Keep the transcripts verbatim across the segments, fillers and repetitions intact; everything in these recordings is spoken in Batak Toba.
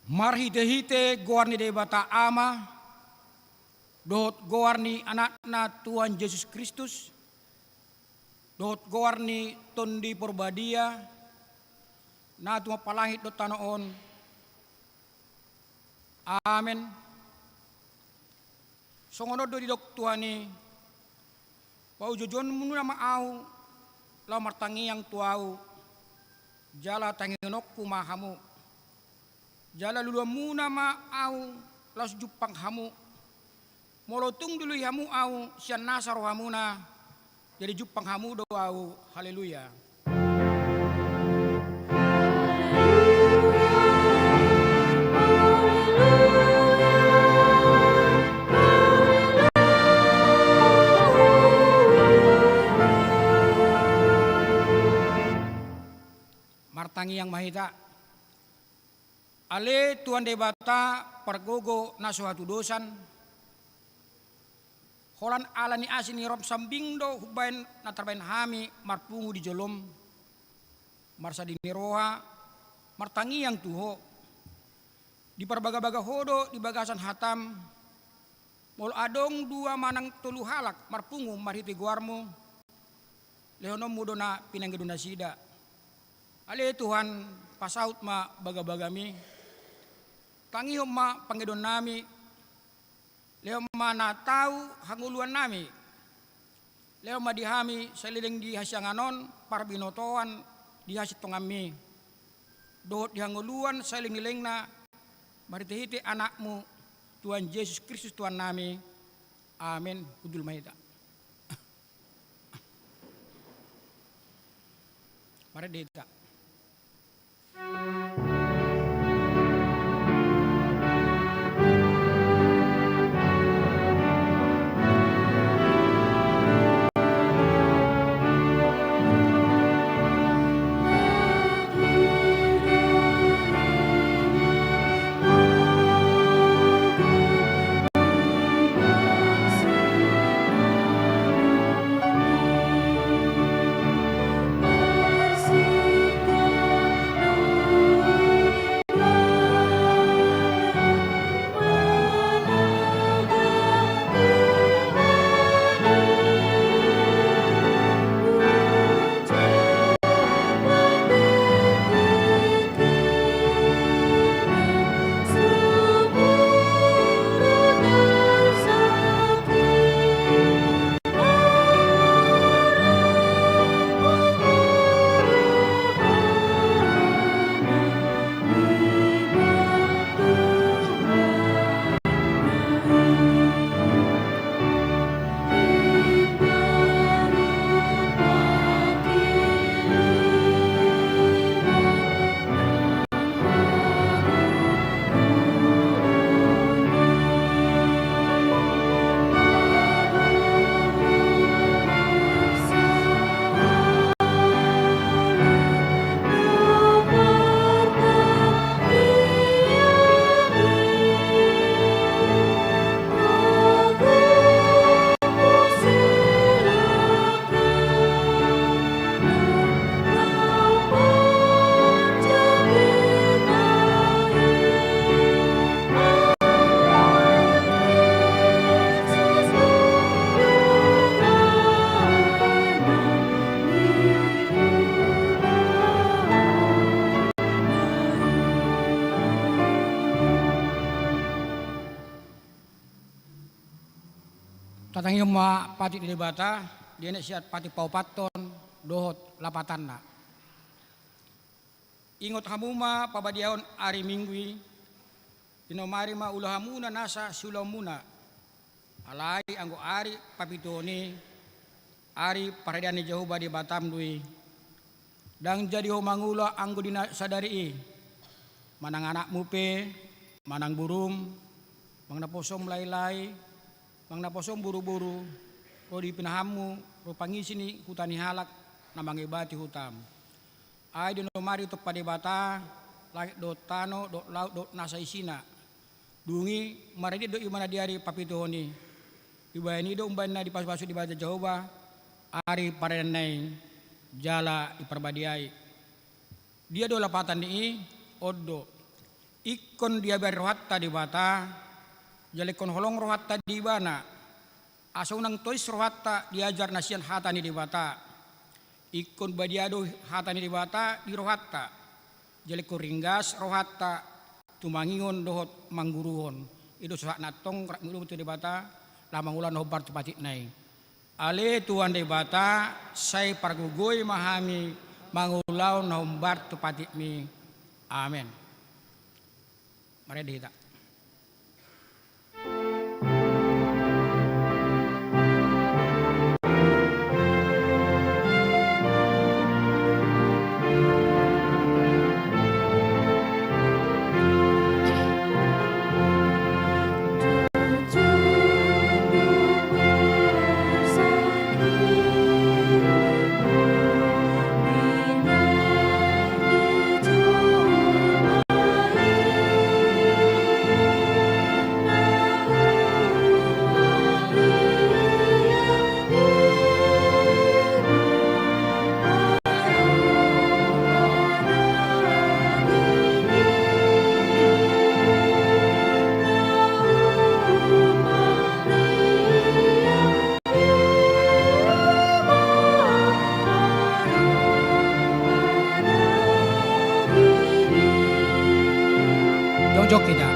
Marhitehite goar ni Debata Ama, dohot goar ni Anakna Tuhan Jesus Kristus, dohot goar ni Tondi Porbadia, na tumompa langit dohot tano on. Amen. Songon on do didok Tuhan i: Paujojonmuna ma ahu laho martangiang tu ahu, jala tangihononku ma hamu. Jala luluanmuna ma ahu laos jumpang hamu. Molo tung dilului hamu ahu sian nasa rohamuna, jadi jumpang hamu do ahu. Haleluya. Martangiang ma hita. Ale Tuhan Debata, pargogo na so hatudosan, holan ala ni asi ni roham sambing do umbahen na tarbahen hami marpungu di jolom, marsadi ni roha, martangiang tu Ho. Diparbagabaga Ho do di bagasan hatam. Molo adong dua manang tolu halak marpungu marhite goarmu, lehononmu do na pinangido nasida. Ale Tuhan, pasaut ma bagabagami. Tangihon ma pangidoannami. Lehon ma na tau hangoluannami. Lehon ma di hami saleleng di hasiangan on parbinotoan di hasintonganmi, dohot di hangoluan saleleng ni lelengna, marhitehite Anakmu, Tuhan Jesus Kristus Tuhannami. Amen. Hundul ma hita. Marende hita. Hatangihon ma patik ni Debata, dienet sian patik paopathon dohot lapatanna. Ingot hamu ma pabadiaon ari Minggu i, di na umari ma ulaon hamuna nasa siulaonmuna. Alai anggo ari papituhon i, ari paradian ni Jahowa Debatam do i. Ndang jadi ho mangula anggo di na sadari i, manang anakmu pe, manang borum, manang naposom lae-lae, manang naposom boru-boru, ro di pinahanmu, ro pangisi ni huta ni halak na mangebati hutam. Ai di na umari ditompa Debata langit dohot tano dohot laut dohot nasa isina. Dung i maradian do ibana di ari papituhon i. Dibahen i do umbahen na dipasu-pasu Debata Jahowa ari paradianna i jala diparbadiai. Dia do lapatan ni i? On do. Ingkon diabari rohanta Debata, jala ingkon holong rohanta di Ibana. Asa unang tois rohanta diajar na sian hata ni Debata. Ingkon badia do hata ni Debata di rohanta, jala ingkon ringgas rohanta tumangihon dohot mangguruhon. I do sahat na tong rap ni ulaon tu Debata, laho mangula na hombar tu patikna i. Ale Tuhan Debata, sai pargogoi ma hami mangulahon na hombar tu patikmi. Amen. Marende hita. Jongjong hita.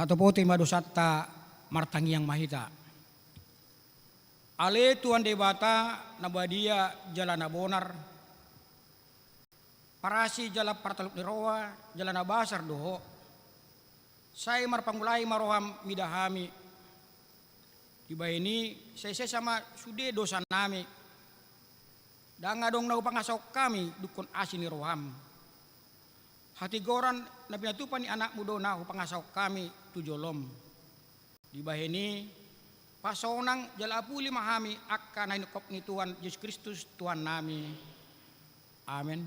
Tatopoti ma dosanta, martangiang ma hita. Ale Tuhan Debata na badia jala na bonar, parasi jala partaluk ni roha jala na basar do Ho. Sai marpangulai ma roham mida hami. Dibahen i sai sesa ma sude dosanami. Ndang adong na hupangasahon hami dungkon asi ni roham. Hatigoran na pinatupa ni anakmu do na hupangasahon hami tu jolom. Dibahen i pasonang jala apuli ma hami angka na hinongkop ni Tuhan Jesus Kristus Tuhannami. Amen.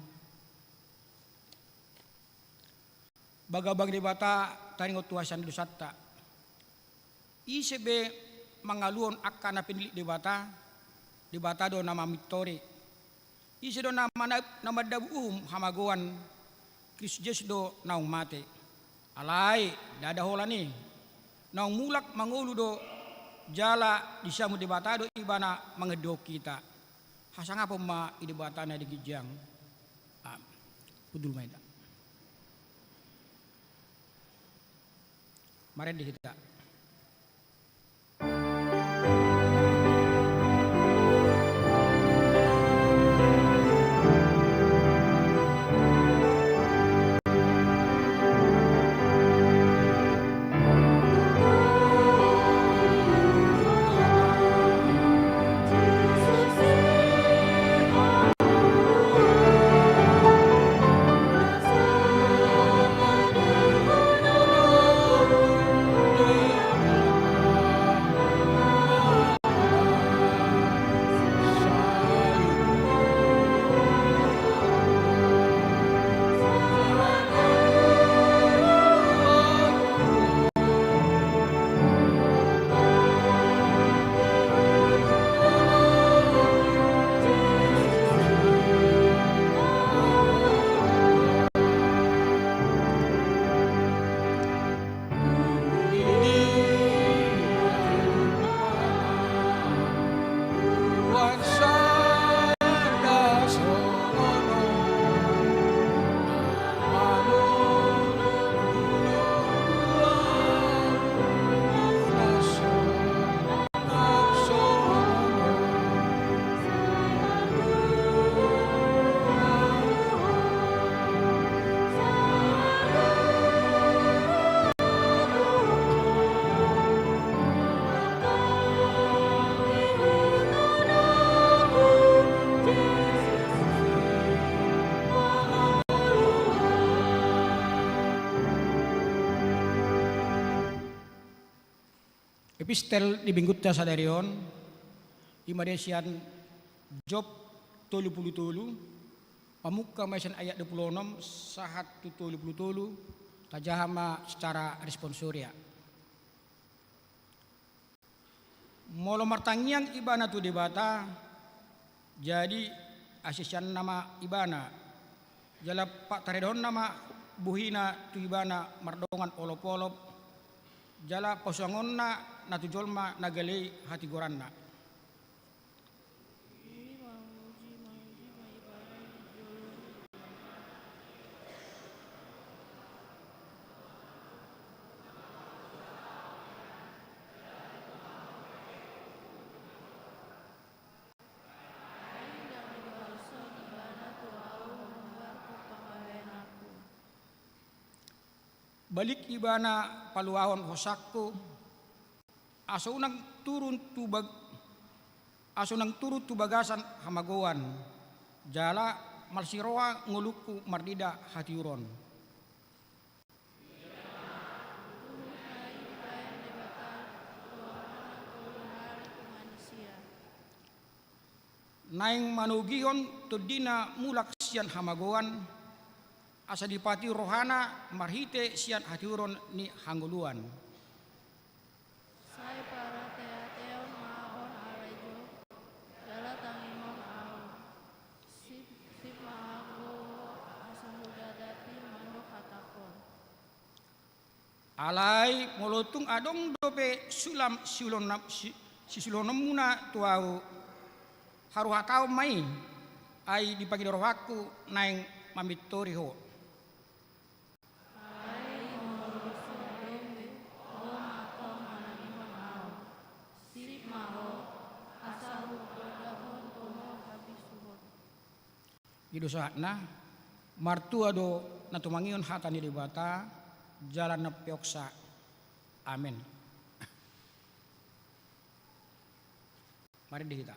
Bagabaga ni Debata taringot tu hasesaan ni dosanta. Ise be mangaluhon angka na pinillit Debata, Debata do na mamintori. Ise do na mana-, na mandabu uhum hamagoan, Kristus Jesus do naung mate. Alai ndada holan i, naung mulak mangolu do jala disambut Debata do ibana mangidohon hita. Hasangapon ma i Debata na di ginjang. Amen. Hundul ma hita. Marende hita. Epistel di minggunta sadari on, i ma disi sian Job tolu pulu tolu, pamungka ma i sian ayat dua pulu onom sahat tu tolu pulu tolu, tajaha ma secara responsoria. Molo martangiang ibana tu Debata, jadi hasisianna ma ibana, jala pataridahonna ma bohina tu ibana mardongan olopolop, jala pasuanganna na tu jolma na gale i hatigoranna. Balik ibana paluahon hosangku, aso unang turun tu bag-, aso unang turun tu bagasan hamagoan, jala marsiroha ngolungku marnida hatiuron. Naeng manogihon tondina mulak sian hamagoan, asa dipatiur rohana marhite sian hatiuron ni hangoluan. Sai parateateon ma on ale Job, jala tangihon ahu. Sip, sip ma ahu, asa hudadapi mandok hatangkon. Alai molo tung adong dope sulam siulon-, si-, sisiulononmuna tu ahu, haruhatahon ma i, ai dipangido rohangku naeng mamintori ho. Alai molo so adong be, ho ma antong manangihon ahu. Sip ma ho, asa hupodahon ho ma habisuhon. I do sahatna. Martua do na tumangihon hata ni Debata jala na umpeopsa. Amen. Marende hita.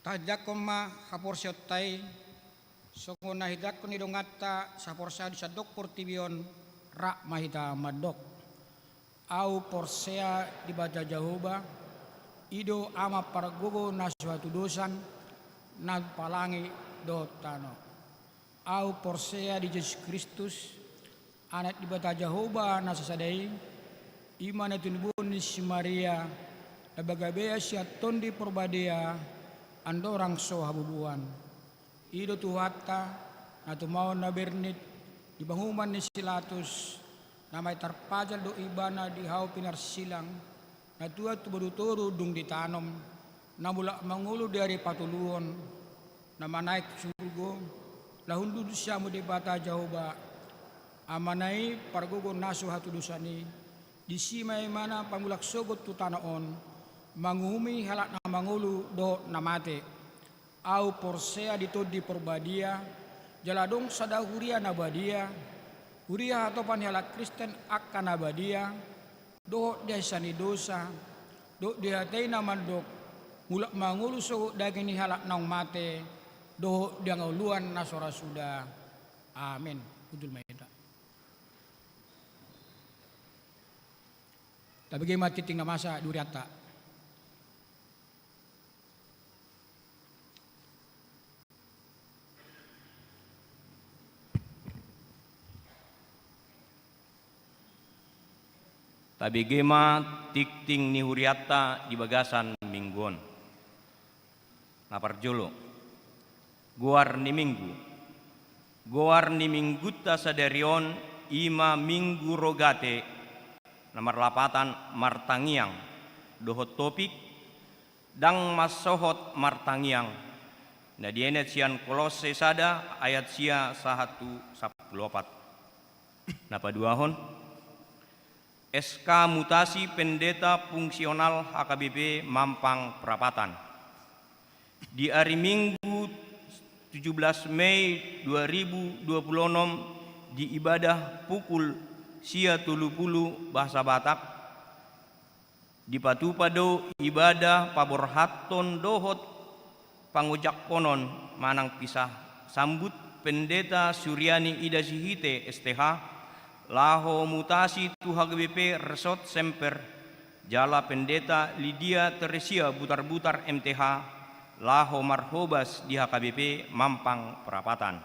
Tahatindangkon ma haporseaonta i, songon na hinindangkon ni donganta saporseaon di sandok portibi on, rap ma hita mandok. Ahu porsea Debata Jahowa, i do Ama pargogo na so hatudosan, na palangi dohot tano. Ahu porsea di Jesus Kristus, Anak Debata Jahowa na sasada i, i ma na tinubuhon ni si Maria, na bagabea sian Tondi Parbadia, andorang so habubuhan. I do Tuhanta, na tumaon na bernit, di panguhuman ni si Latus, na mate tarpajal do Ibana di hau pinarsilang, na tuat tu boru toru dung ditanom, na mulak mangolu di ari patoluhon, na manaek surgo, na hundul sian hamu Debata Jahowa, Amana i pargogo na so hatudosan i, disi ma Ibana pamulak sogot tu tano on, manguhumi halak na mangolu dohot na mate. Ahu porsea di Tondi Parbadia, jala adong sada huria na badia, huria hatopan ni halak Kristen angka na badia, dohot di hasesaan ni dosa, dohot di hata i na mandok, mulak mangolu sogot daging ni halak naung mate, dohot di hangoluan na so ra suda. Amen. Hundul ma hita. Tabege ma tingting na masa di hurianta. Tabege ma tingting ni hurianta di bagasan minggu on. Na parjolo, goar ni minggu. Goar ni minggunta sadari on i ma Minggu Rogate, na marlapatan martangiang, dohot topik, ndang mansohot martangiang, na dienet sian Kolosse sada ayat sia sahat tu sampulu opat. Na paduahon, S K mutasi pendeta fungsional H K B P Mampang Prapatan. Di ari Minggu tujuh belas Mei dua ribu dua puluh enam di ibadah pukul sia tolu pulu bahasa Batak, dipatupa do ibadah paborhathon dohot pangojangkonon manang pisah sambut Pendeta Suryani Ida Sihite S T H, laho mutasi tu H K B P Resort Semper, jala Pendeta Lydia Teresia Butarbutar M T H, laho marhobas di H K B P Mampang Prapatan.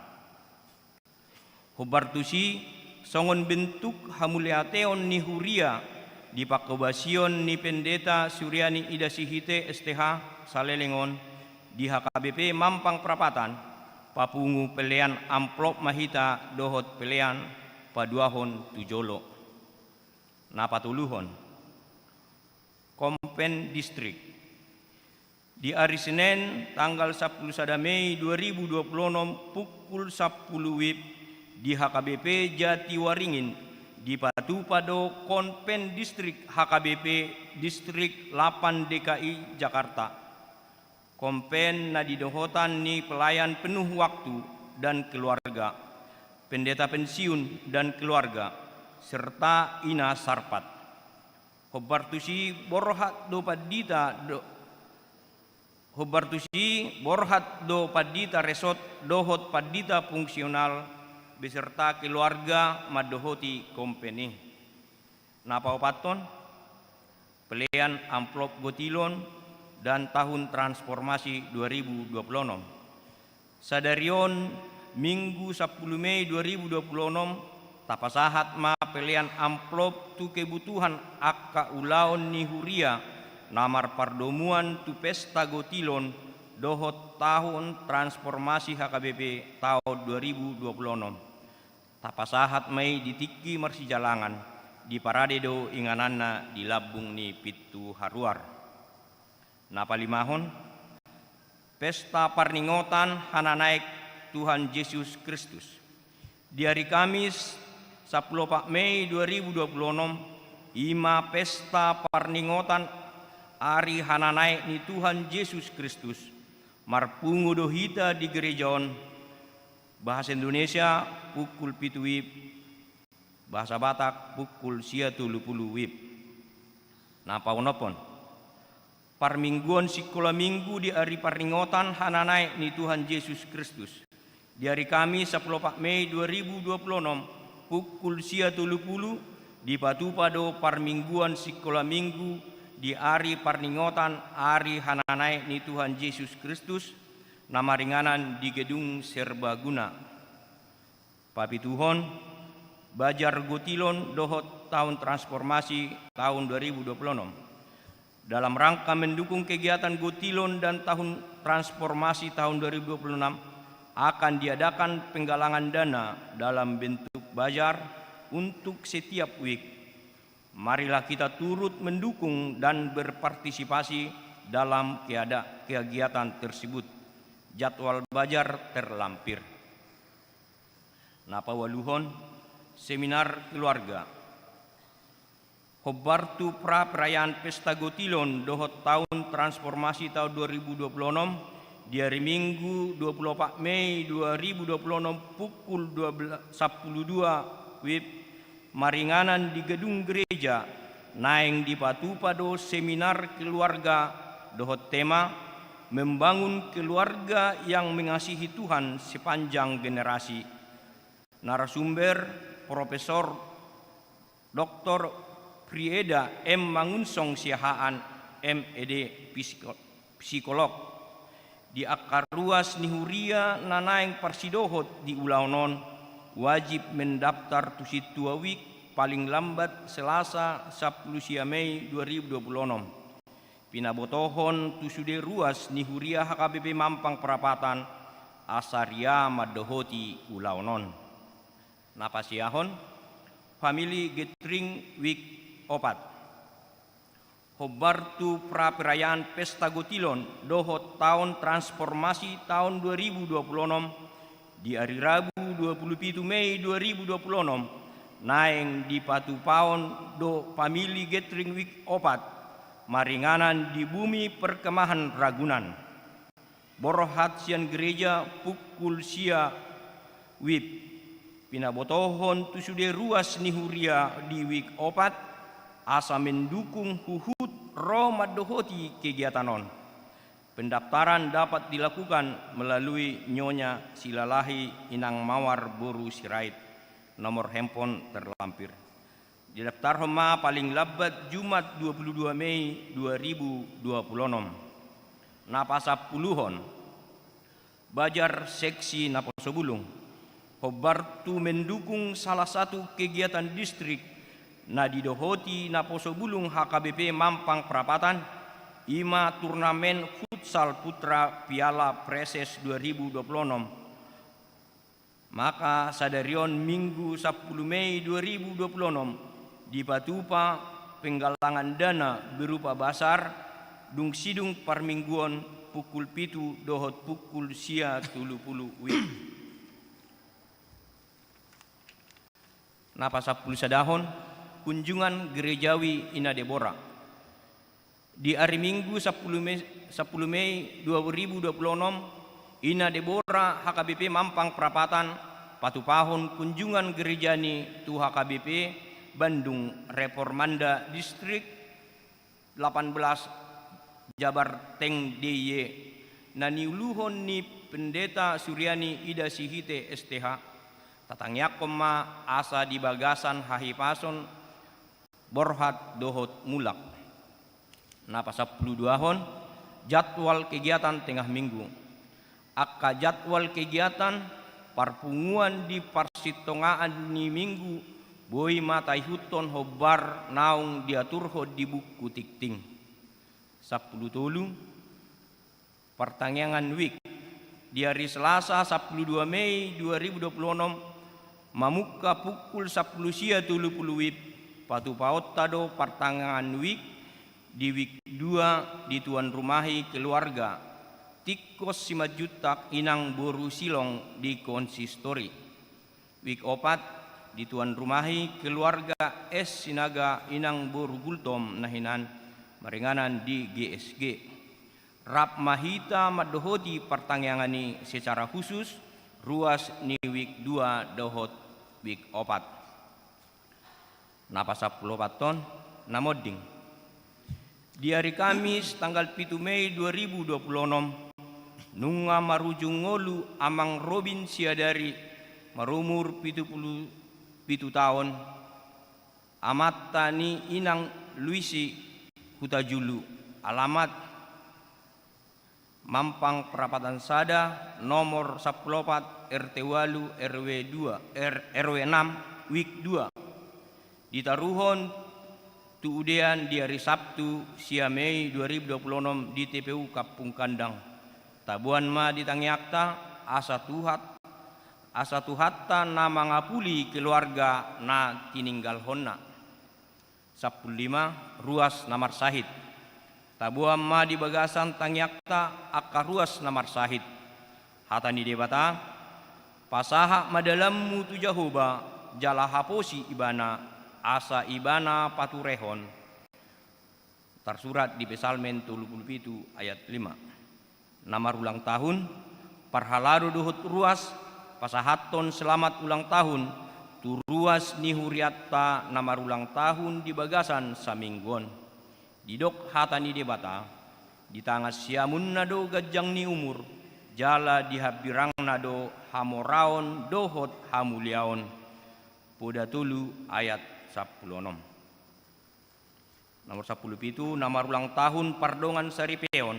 Hombar tusi, songon bentuk hamuliateon ni huria di panghobasion ni Pendeta Suryani Ida Sihite S T H saleleng on di H K B P Mampang Prapatan, papungu pelean amplop ma hita dohot pelean paduahon tu jolo. Na patoluhon, Kompen Distrik. Di ari Senen, tanggal sampulu sada Mei dua ribu dua puluh enam, pukul sampulu wib, di H K B P Jatiwaringin, dipatupa do Kompen Distrik H K B P Distrik lapan D K I Jakarta. Kompen na nidohotan ni pelayan penuh waktu dan keluarga, pendeta pensiun dan keluarga, serta ina sarpat. Hombar tusi borhat do pandita do, hombar tusi borhat do pandita resort dohot pandita fungsional beserta keluarga mandohoti kompen i. Na paopathon, pelean amplop gotilon dan tahun transformasi dua ribu dua puluh enam. Sadari on, Minggu sampulu Mei dua ribu dua puluh enam, tapasahat ma pelean amplop tu kebutuhan angka ulaon ni huria na marpardomuan tu pesta gotilon dohot tahun transformasi H K B P taon dua ribu dua puluh enam. Tapasahat ma i di tingki marsijalangan, diparade do ingananna di lambung ni pintu haruar. Na palimahon, pesta parningotan hananaek Tuhan Jesus Kristus. Di ari Kamis, sampulu opat Mei dua ribu dua puluh enam, i ma pesta parningotan ari hananaek ni Tuhan Jesus Kristus. Marpungu do hita di gereja on, bahasa Indonesia pukul pitu wib, bahasa Batak pukul sia tolu pulu wib. Na paonomhon, parmingguon sikola minggu di ari parningotan hananaek ni Tuhan Jesus Kristus. Di ari Kamis sampulu opat Mei dua ribu dua puluh enam, pukul sia tolu pulu, Dipatupa do parmingguan sikola minggu di ari parningotan ari hananaek ni Tuhan Jesus Kristus, na maringanan di gedung serbaguna. Papituhon, bazar gotilon dohot tahun transformasi tahun dua ribu dua puluh enam. Dalam rangka mendukung kegiatan gotilon dan tahun transformasi tahun dua ribu dua puluh enam, akan diadakan penggalangan dana dalam bentuk bazar untuk setiap wik. Marilah kita turut mendukung dan berpartisipasi dalam keada-, kegiatan tersebut. Jadwal bazar terlampir. Na paualuhon, seminar keluarga. Hombar tu pra perayaan pesta gotilon dohot tahun transformasi tahun dua ribu dua puluh enam, di ari Minggu dua puluh opat Mei dua ribu dua puluh enam pukul dua belas, sapuluh dua wib, maringanan di gedung gereja, naeng dipatupa do seminar keluarga dohot tema Membangun Keluarga yang Mengasihi Tuhan Sepanjang Generasi. Narasumber, Profesor Doktor Prieda M Mangunsong Siahaan, M Ed, psiko-, psikolog. Di angka ruas ni huria na naeng parsidohot di ulaon on, wajib mendaftar tu sintua wik paling lambat Selasa sapuluh sia Mei dua ribu dua puluh enam. Pinabotohon tu sude ruas ni huria H K B P Mampang Prapatan, asa ria mandohoti ulaon on. Na pasiahon, Family Gathering Week opat. Hombar tu pra perayaan pesta gotilon dohot tahun transformasi tahun dua ribu dua puluh enam, di ari Rabu dua puluh pitu Mei dua ribu dua puluh enam, naeng dipatupaon do Family Gathering Week opat, maringanan di Bumi Perkemahan Ragunan. Borhat sian gereja pukul sia wib. Pinabotohon tu sude ruas ni huria di wik opat, asa mendukung huhut ro mandohoti kegiatan on. Pendaftaran dapat dilakukan melalui Nyonya Silalahi Inang Mawar boru Sirait, nomor handphone terlampir. Didaftarhon ma paling lambat Jumat dua puluh dua Mei dua ribu dua puluh enam. Na pasampuluhon, bazar seksi Naposobulung. Hombar tu mendukung salah satu kegiatan distrik na didohoti Naposobulung H K B P Mampang Prapatan, i ma turnamen futsal putra Piala Preses dua ribu dua puluh enam. Maka sadari on Minggu sapuluh Mei dua ribu dua puluh enam, dipatupa penggalangan dana berupa bazar, dung sidung parmingguon pukul pitu dohot pukul sia tolu pulu wib. Na pasampulusadahon, kunjungan gerejawi Ina Debora. Di ari Minggu sapuluh Mei, sapuluh Mei dua ribu dua puluh enam, Ina Debora H K B P Mampang Prapatan patupahon kunjungan gerejani tu H K B P Bandung Reformanda Distrik delapan belas Jabarteng D I Y, na niuluhon ni Pendeta Suryani Ida Sihite S T H. Tatangiangkon ma asa di bagasan hahipason borhat dohot mulak. Na pasampuluduahon, jadwal kegiatan tengah minggu. Angka jadwal kegiatan parpunguan di parsitongaan ni minggu boi ma taihuthon hombar naung diaturhon di buku tingting. Sampulutolu, Partangiangan Wik. Di ari Selasa sapuluh dua Mei dua ribu dua puluh enam, mamungka pukul sapuluh sia tolu pulu wib, patupaonta do partangiangan Wik di Wik dua di tuan rumahi keluarga Tingkos Simanjuntak Inang boru Silong di konsistori. Wik opat, dituanrumahi keluarga S Sinaga Inang boru Gultom na hinan maringanan di G S G. Rap ma hita mandohoti partangiangan i secara khusus ruas ni wik dua dohot wik opat. Na pasampuluopathon, na monding. Di ari Kamis tanggal pitu Mei dua ribu dua puluh onom, nunga marujung ngolu Amang Robin Siadari, marumur pitu pulu pitu taon, Amanta ni inang Luisi Hutajulu, alamat Mampang Prapatan sada, nomor sampulu opat, R T ualu, R W dua, R-, R W enam, Wik dua. Ditaruhon tu udean di ari Sabtu, sia Mei dua ribu dua puluh enam, di T P U Kampung Kandang. Taboan ma di tangiangta, asa Tuhat-, asa Tuhanta na mangapuli keluarga na tininggalhonna. Sampulu lima, ruas na marsahit. Taboan ma di bagasan tangiangta angka ruas na marsahit. Hata ni Debata: Pasahat ma dalanmu tu Jahowa, jala haposi Ibana, asa Ibana paturehon. Tarsurat di Psalmen tolu pulu pitu ayat lima. Na marulang tahun, parhalado dohot ruas, pasahathon selamat ulang tahun tu ruas ni hurianta na marulang tahun di bagasan saminggu on. Didok hata ni Debata: Di tangan siamunna do ganjang ni umur, jala di hambirangna do hamoraon dohot hamuliaon. Poda tolu ayat sampulu onom. Nomor sampulu pitu, na marulang tahun pardongan saripeon.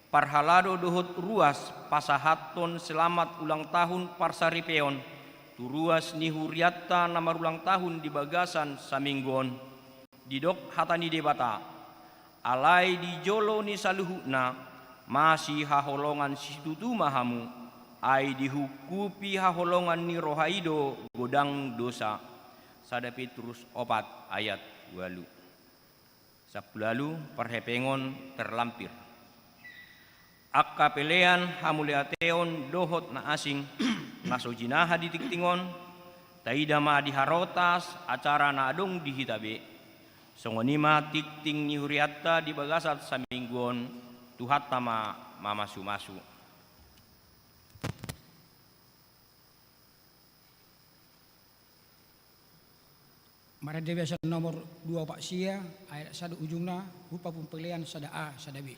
Parhalado dohot ruas, pasahathon selamat ulang tahun parsaripeon tu ruas ni hurianta na marulang tahun di bagasan saminggu on. Didok hata ni Debata: Alai di jolo ni saluhutna, masihaholongan situtu ma hamu, ai dihungkupi haholongan ni roha i do godang dosa. Sada Petrus opat ayat ualu. Sampulu ualu, parhepengon terlampir. Angka pelean, hamauliateon dohot na asing, na so jinaha di tingting on, taida ma di harotas acara na adong di hita be. Songon i ma tingting ni hurianta di bagasan saminggu on, Tuhanta ma mamasumasu. Marende biasa nomor dua opat sia, ayat sada ujungna, hupa pung pelean sada A, sada B.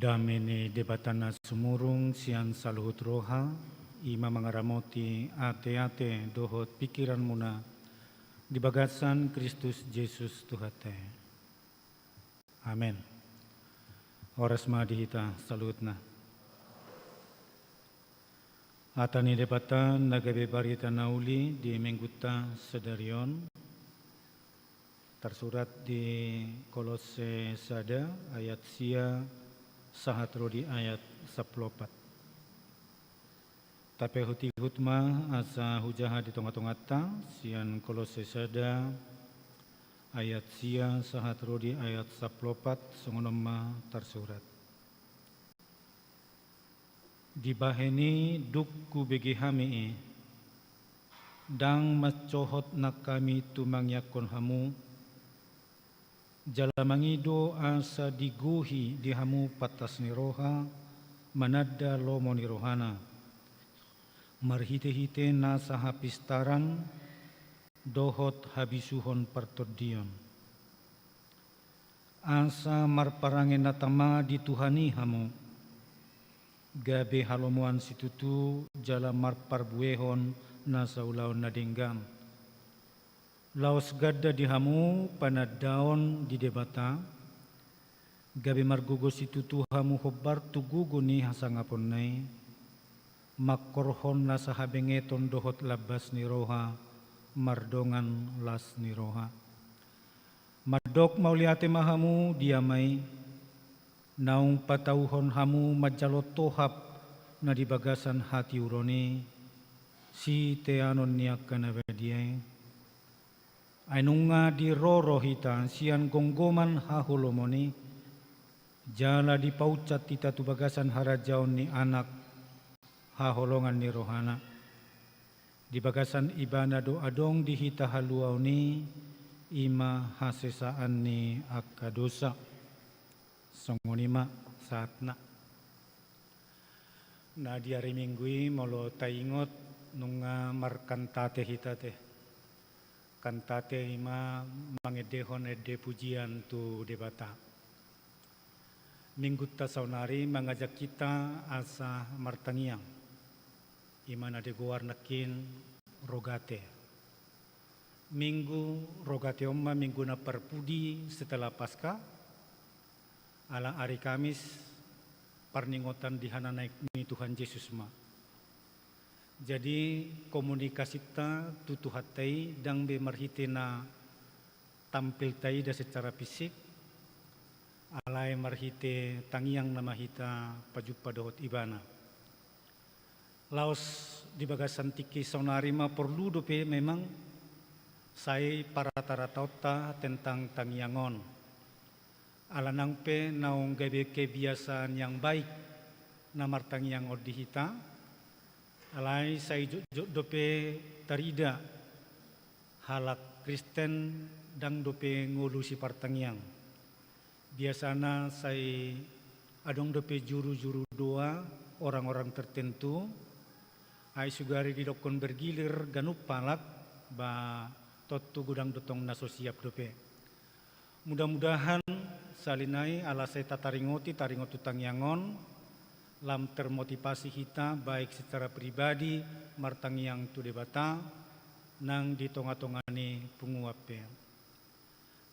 Dame ni Debata na sumurung sian saluhut roha, i ma mangaramoti ateate dohot pingkiranmuna di bagasan Kristus Jesus Tuhanta i. Amen. Horas ma di hita saluhutna. Hata ni Debata na gabe barita na uli di Minggunta sadari on, tarsurat di Kolosse sada ayat sia sahat ro di ayat sampulu opat. Tapaihutihut ma asa hujaha di tongatonganta, sian Kolosse sada ayat sia sahat ro di ayat sampulu opat, songon on ma tarsurat. Dibahen i dung hubege hami i, ndang mansohot nang hami tumangiangkon hamu, jala mangido asa digohi di hamu pantas ni roha, mananda lomo ni rohana, marhitehite nasa hapistaran dohot habisuhon partondion. Asa marparange na tama di Tuhan i hamu, gabe halomoan situtu jala marparbuehon nasa ulaon na denggan. Laos ganda di hamu panandaon di Debata, gabe margogo situtu hamu hombar tu gogo ni hasangaponna i, mangkorhon nasa habengeton dohot lambas ni roha, mardongan las ni roha. Mandok mauliate ma hamu di Ama i, naung patauhon hamu manjalo tohap na di bagasan hatiuron i, siteanon ni angka na badia i. Ai nunga diroro hita sian gomgoman haholomon i, jala dipaunsat hita tu bagasan harajaon ni Anak, haholongan ni rohana. Di bagasan Ibana do adong di hita haluaon i, i ma hasesaan ni angka dosa. Songon i ma sahatna. Na di ari Minggu i molo taingot nunga markantate hita te. Kantate i ma mangendehon ende pujian tu Debata. Minggunta saonari mangajak hita asa martangiang. I ma na digoar nangkin Rogate. Minggu Rogate on ma minggu na parpudi setelah Paskah, ala ari Kamis parningotan di hananaek ni Tuhan Jesus ma. Jadi komunikasinta tu Tuhanta i ndang be marhite na tampil taida secara fisik, alai marhite tangiang nama hita pajumpa dohot Ibana. Laos di bagasan tingki saonari ma porlu dope memang sai paratarataonta tentang tangiang on. Ala nang pe naung gabe kebiasaan yang baik na martangiang on di hita, alai sai jotjot dope tarida halak Kristen ndang dope ngolu sipartangiang. Biasana sai adong dope juru-juru doa orang-orang tertentu, ai sugari didokkon bergilir ganup halak, ba tontu godang do tong na so siap dope. Mudah-mudahan sahali nai ala sai tataringoti, taringot tu tangiang on, lam termotivasi hita baik secara pribadi martangiang tu Debata, nang di tonga-tonga ni punguan pe.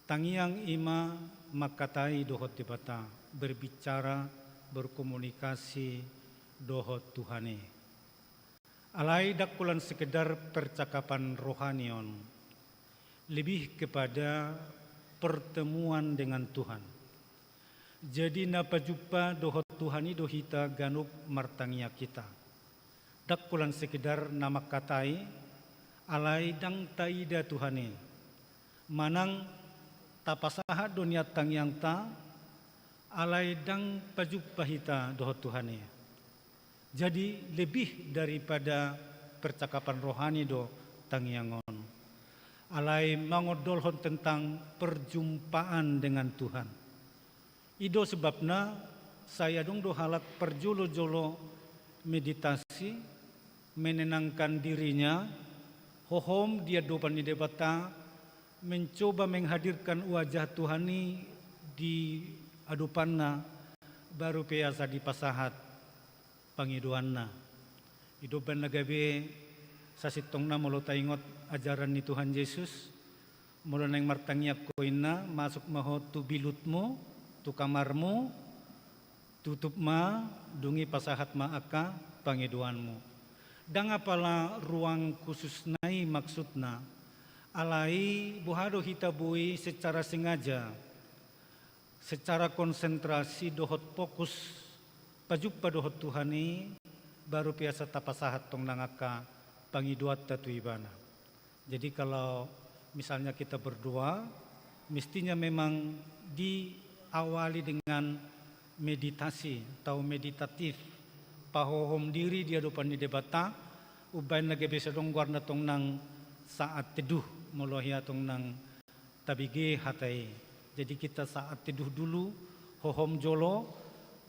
Tangiang i ma mangkatai dohot Debata, berbicara, berkomunikasi dohot Tuhan i. Alai ndang holan sekedar percakapan rohani on, lebih kepada pertemuan dengan Tuhan. Jadi na pajumpa dohot Tuhan i do hita ganup martangiang hita. Ndang holan sekedar na mangkatai, alai ndang taida Tuhan i. Manang tapasahat do nian tangiangta, alai ndang pajumpa hita dohot Tuhan i. Jadi lebih daripada percakapan rohani do tangiang on. Alai mangondolhon tentang perjumpaan dengan Tuhan. I do sebabna sai adong do halak parjolo-jolo meditasi, menenangkan dirinya, hohom di adopan ni Debata, mencoba menghadirkan wajah Tuhan i di adopanna, baru pe asa dipasahat pangidoanna. I do umbaen na gabe sasintongna molo taingot ajaran ni Tuhan Jesus, molo naeng martangiang ho inna, masuk ma ho tu bilutmu, tu kamarmu, tutup ma, dung i pasahat ma angka pangidoanmu. Ndang apala ruang khususna i maksudna, alai boha do hita boi secara sengaja, secara konsentrasi dohot fokus pajumpa dohot Tuhan i, baru pe asa tapasahat tong nang angka pangidoanta tu Ibana. Jadi kalau misalnya kita berdoa, mestinya memang diawali dengan meditasi atau meditatif, pahohom diri di adopan ni Debata, umbaen na gabe sai adong goarna tong nang saat teduh, molo hea tong nang tabege hata i. Jadi kita saat teduh dulu, hohom jolo,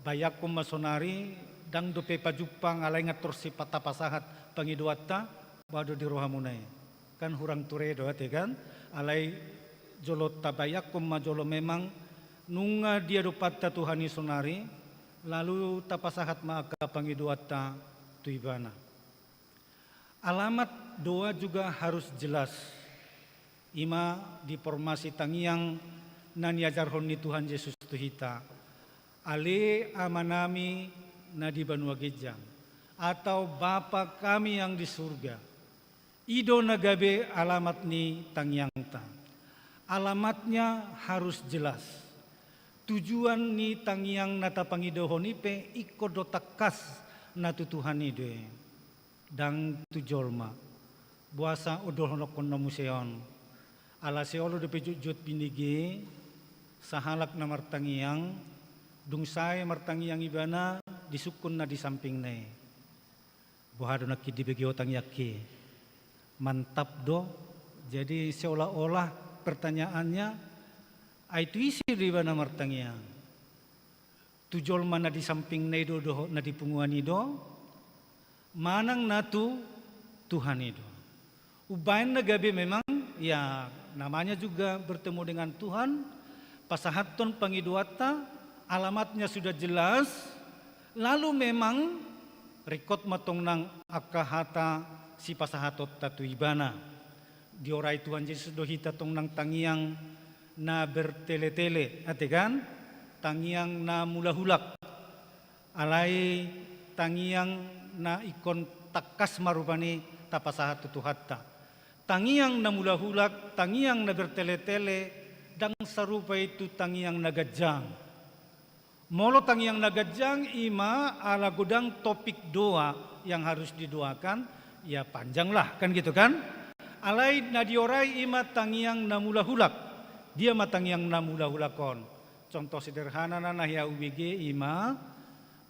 bayangkon ma sonari, ndang dope pajumpang alai nga torus tapasahat pangidoanta, boha do di rohamuna i. Kan hurang ture do ate kan, alai jolo tabayangkon ma jolo memang nunga di adopanta Tuhan i sonari, lalu tapasahat ma angka pangidoanta tu Ibana. Alamat doa juga harus jelas. I ma di formasi tangiang na niajarhon ni Tuhan Jesus tu hita. Ale Amanami na di banua ginjang, atau Bapa kami yang di surga. I do na gabe alamat ni tangiangta. Alamatnya harus jelas. Tujuan ni tangiang na tapangidohon i pe ingkon do tangkas na tu Tuhan i do i. Ndang tu jolma. Boasa odolhononkon na muse on. Ala sai olo dope jotjot binege, sahalak na martangiang, dung sae martangiang ibana, disungkun na di sampingna i. Boha do nangkin dibege ho tangiangki? Mantap do. Jadi seolah-olah pertanyaannya, ai tu ise do ibana martangiang? Tu jolma na di sampingna i do dohot na di punguan i do, manang na tu Tuhan i do? Umbaen na gabe memang, ya, namanya juga bertemu dengan Tuhan, pasahathon pangidoanta, alamatnya sudah jelas, lalu memang ringkot ma tong nang angka hata sipasahatonta tu Ibana. Diorai Tuhan Jesus do hita tong nang tangiang na bertele-tele, ate kan? Tangiang na mulahulak. Alai tangiang na ingkon tangkas ma rupani tapasahat tu Tuhanta. Tangiang na mulahulak, tangiang na bertele-tele, ndang sarupa i tu tangiang na ganjang. Molo tangiang na ganjang i ma ala godang topik doa yang harus didoakan, ya panjang lah, kan gitu kan? Alai na diorai i ma tangiang na mulahulak. Dia ma tangiang na mulahulak on? Contoh sederhana na, na hea hubege i ma,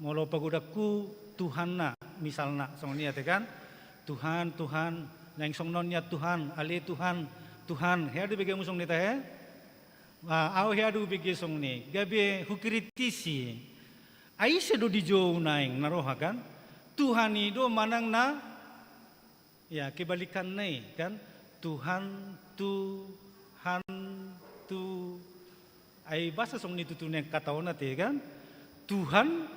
molo pagodangku Tuhanna, misalna, songon i ate kan? Tuhan, Tuhan, naeng songon on nian Tuhan, ale Tuhan, Tuhan, hea do begamu songon i tahe? Ah, au hea do hubege songon i, gabe hukritisi. Ai ise do dijou naeng na roha kan? Tuhan i do manang na, ya, kebalikanna i kan? Tuhan, Tuhan, tu. Ai boasa songon i tutu naeng hataon ate kan? Tuhan,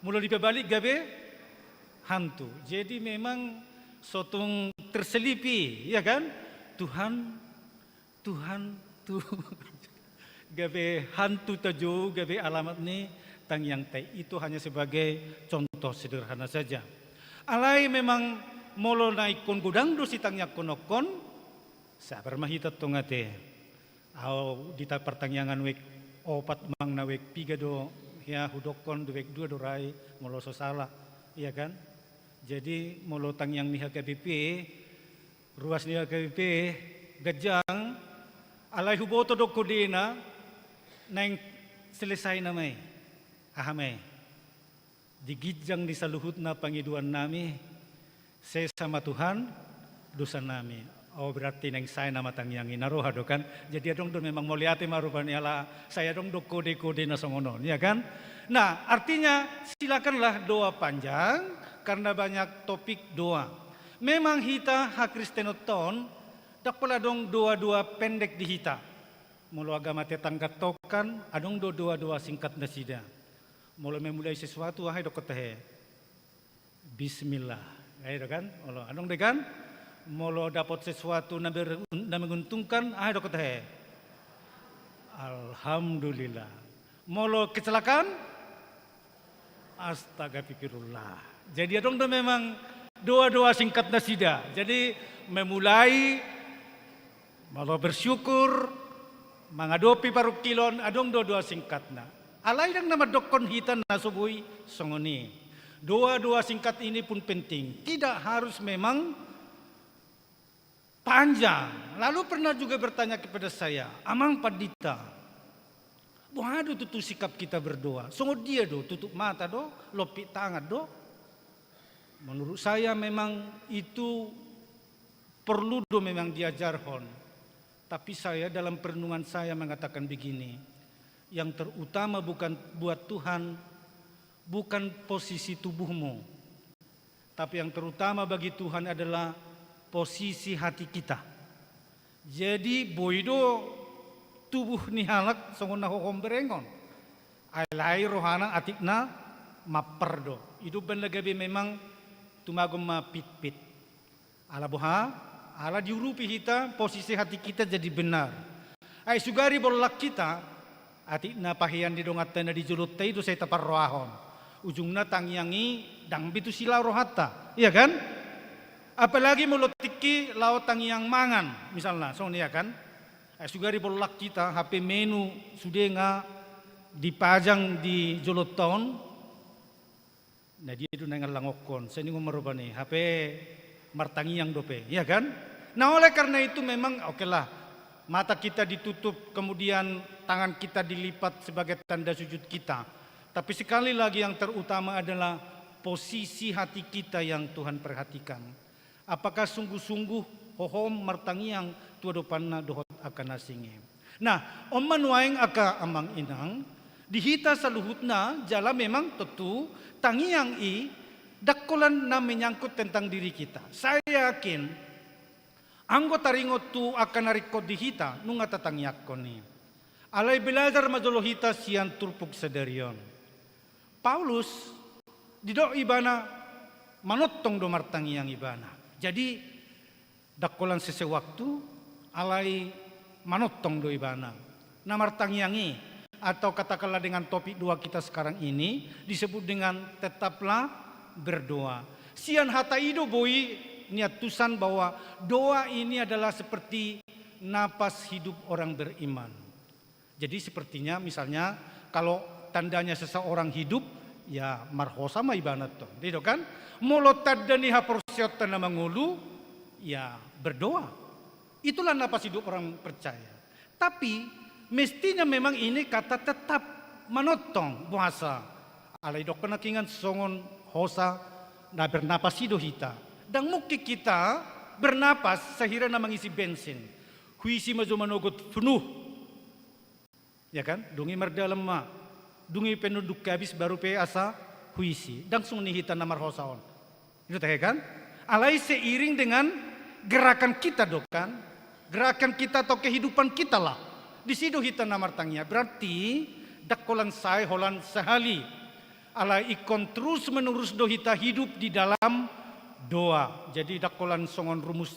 molo dipabalik gabe hantu. Jadi memang so tung terselip i, ya kan? Tuhan, Tuhan, tu. Gabe hantu tajou, gabe alamat ni tangiangta i. Itu hanya sebagai contoh sederhana saja. Alai memang molo na ingkon godang do sitangiangkononhon, sabar ma hita tong ate. Au di ta partangiangan wijk opat manang na wijk piga do hea hudokkon, di wijk dua do ra i molo so sala, iya kan? Jadi molo tangiang ni H K B P, ruas ni H K B P ganjang, alai huboto do kodena, naeng selesai nama i. Aha ma i? Di ginjang ni saluhutna pangidoannami, sesa ma Tuhan dosanami. Oh, berarti naeng sae nama tangiang i, na roha do kan? Jadi adong do memang, mauliate ma rupani ala sai adong do kode-kode na songon on, ya kan? Nah, artinya silakanlah doa panjang karena banyak topik doa. Memang hita hakristenonta on, ndang pola adong doa-doa pendek di hita. Molo agama tetangga tong kan, adong do doa-doa singkat nasida. Molo memulai sesuatu, aha i dokkon tahe? Bismillah. Ai do kan? Molo adong do kan? Molo dapot sesuatu na ber-, na menguntungkan, aha i dokkon tahe? Alhamdulillah. Molo kecelakaan? Astagfirullah. Jadi adong do memang doa-doa singkat nasida. Jadi memulai, molo bersyukur, mangadopi parungkilon, adong do doa singkatna. Alai ndang na mandokkon hita na so boi songon i. Doa-doa singkat ini pun penting. Tidak harus memang panjang. Lalu pernah juga bertanya kepada saya, "Amang Pandita, boha do tutu sikap kita berdoa? Songon dia do, tutup mata do, lompit tangan do?" Menurut saya memang itu perlu do memang diajarhon. Tapi saya dalam perenungan saya mengatakan begini, yang terutama bukan buat Tuhan, bukan posisi tubuhmu, tapi yang terutama bagi Tuhan adalah posisi hati kita. Jadi boi do tubuh ni halak songon na hohom berengon. Alai rohana atikna mampar do. I do umbahen na gabe memang tumagon ma pitpit. Ala boha? Ala diurupi hita, posisi hati kita jadi benar. Ai sugari bolak hita, atikna pahean ni donganta na di jolonta i do sai taparrohahon. Ujungna tangiang i ndang be tusi laho rohanta, iya kan? Apalagi molo tingki laho tangiang mangan, misalna, songon i, iya kan? Ai sugari bolak hita, hape menu sude nga dipajang di jolonta on, na dia do na ingan langokkon, sai ningon ma rupani, hape martangiang dope, iya kan? Nah, oleh karena itu memang, oke lah, mata kita ditutup, kemudian tangan kita dilipat sebagai tanda sujud kita. Tapi sekali lagi yang terutama adalah posisi hati kita yang Tuhan perhatikan. Apakah sungguh-sungguh hohom martangiang tu adopanna dohot angka na asing i? Nah, on ma nuaeng angka amang inang, di hita saluhutna jala memang tontu tangiang i ndang holan na menyangkut tentang diri kita. Saya yakin, anggo taringot tu angka na ringkot di hita, nunga tatangiangkon i. Alai belajar ma jolo hita sian turpuk sadari on. Paulus, didok ibana, manongtong do martangiang ibana. Jadi, ndang holan sese waktu, alai manongtong do ibana. Na martangiang i, atau katakanlah dengan topik doa kita sekarang ini, disebut dengan tetaplah berdoa. Sian hata i do boi niantusan bahwa doa ini adalah seperti napas hidup orang beriman. Jadi sepertinya misalnya kalau tandanya seseorang hidup, ya marhosa ma ibana tong. Dia do kan? Molo tanda ni haporseaonta na mangolu, ya berdoa. Itulah napas hidup orang percaya. Tapi mestinya memang ini kata tetap, manongtong, boasa? Alai dokkon nangkiningan songon hosa na bernapas i do hita. Ndang mungkin kita bernapas sahira na mangisi bensin. Huisi ma jo manogot funuh. Ya kan? Dung i mardalan ma. Dung i penuh dung habis baru pe asa huisi. Ndang songon i hita na marhosa on. I do tahe kan? Alai seiring dengan gerakan kita do kan? Gerakan kita atau kehidupan kita lah. Disi do hita na martangiang. Berarti ndang holan sae, holan sahali. Alai ingkon terus menerus do hita hidup di dalam doa. Jadi ndang holan songon rumus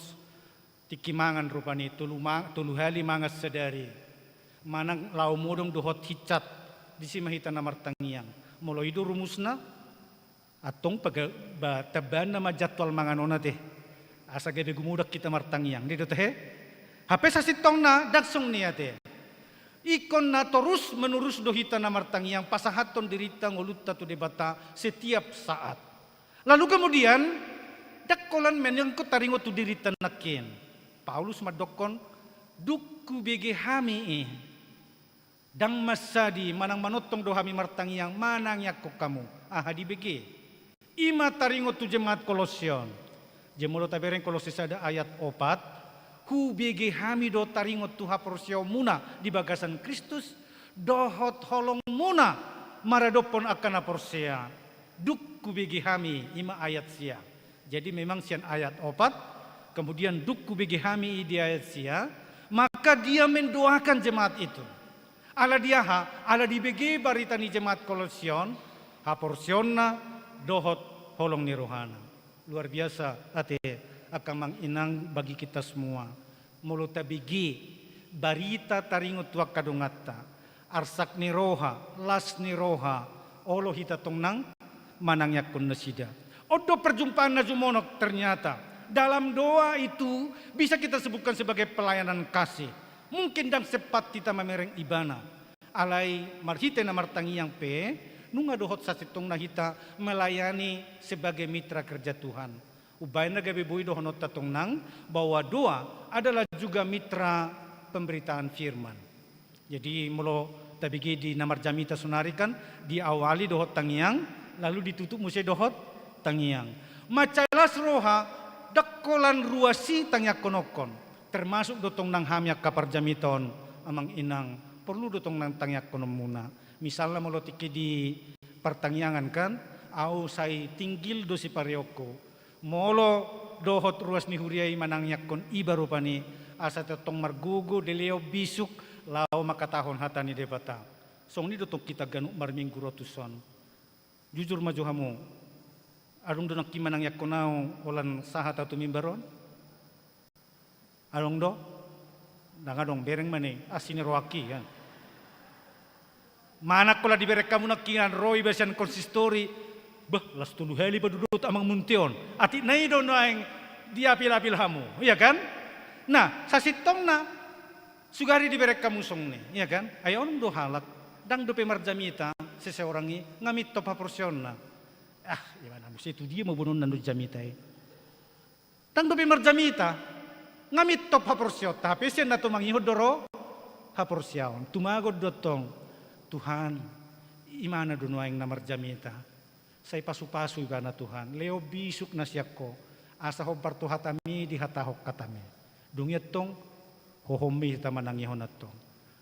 tingki mangan rupani, tolu ma-, tolu hali mangan sadari. Manang laho modom dohot hincat, disi ma hita na martangiang. Molo i do rumusna, antong paga-, ba-, tambaanna ma jadwal manganonna te. Asa gabe gumodang hita martangiang, i do tahe? Hape sasintongna, ndang songon i ate. Ingkon na torus menerus do hita na martangiang, pasahathon dirinta ngolunta tu Debata setiap saat. Lalu kemudian, ndang holan menyangkut taringot tu dirinta nangkin. Paulus mandokkon, dung hubege hami i, ndang mansadi manang manongtong do hami martangiang, manangiangkon hamu, aha dibege. I ma taringot tu jemaat Kolose on. Jadi molo tabereng Kolose sada ayat opat, hubege hami do taringot tu haporseaonmuna di bagasan Kristus, dohot holongmuna maradophon angka na porsea. Dung hubege hami, i ma ayat sia. Jadi memang sian ayat opat, kemudian dung hubege hami i di ayat sia, maka dia mendoakan jemaat itu. Ala di aha? Ala dibege barita ni jemaat Kolose on, haporseaonna dohot holong ni rohana. Luar biasa ate angka amang inang bagi kita semua. Molo tabege barita taringot tu angka donganta, arsak ni roha, las ni roha, olo hita tong nang manangiangkon nasida. On do perjumpaan na jumonok ternyata. Dalam doa itu bisa kita sebutkan sebagai pelayanan kasih. Mungkin ndang sempat hita mamereng ibana. Alai marhite na martangiang pe, nunga dohot sasintongna hita melayani sebagai mitra kerja Tuhan. Umbahen na gabe boi dohononta tong nang bahwa doa adalah juga mitra pemberitaan firman. Jadi molo tabege di na marjamita sonari kan diawali dohot tangiang, lalu ditutup muse dohot tangiang. Mansai las roha, ndang holan ruas i tangiangkononhon. Termasuk do tong nang hami angka parjamita on, amang inang, porlu do tong nang tangiangkononmuna. Misalna molo tingki di partangiangan kan, au sai tinggil do sipareonku. Molo dohot ruas ni huria i manangiangkon iba rupani, asa tongtong margogo, dilehon bisuk, laho mangkatahon hata ni Debata. Songon i do tong hita ganup marminggu ro tuson. Jujur ma jo hamu. Adong do nangkin manangiangkon au holan sahat au tu mimbar on? Adong do? Ndang adong, bereng ma ni, asi ni rohangki kan. Manang holan dibereng hamu nangkinan ro iba sian konsistori. Bah, las tolu hali padudohot amang munte on. Atik na i do naeng diapil-apil hamu, iya kan? Nah, sasintongna sugari dibereng hamu songon i, iya kan? Ai adong do halak, ndang dope marjamita seseorang i, nga mintop haporseaonna. Ah, ibana muse tu dia ma boanonna na jamita i. Ndang dope marjamita, nga mintop haporseaonta, hape sian na tumangihon do ro haporseaon. Tumagon do tong, Tuhan, imana do nuaeng na marjamita. Sai pasu-pasu ibana Tuhan, lehon bisuk na sian Ho, asa hombar tu hatami dihatahon hatami. Dung i antong, hohom i hita manangihon antong.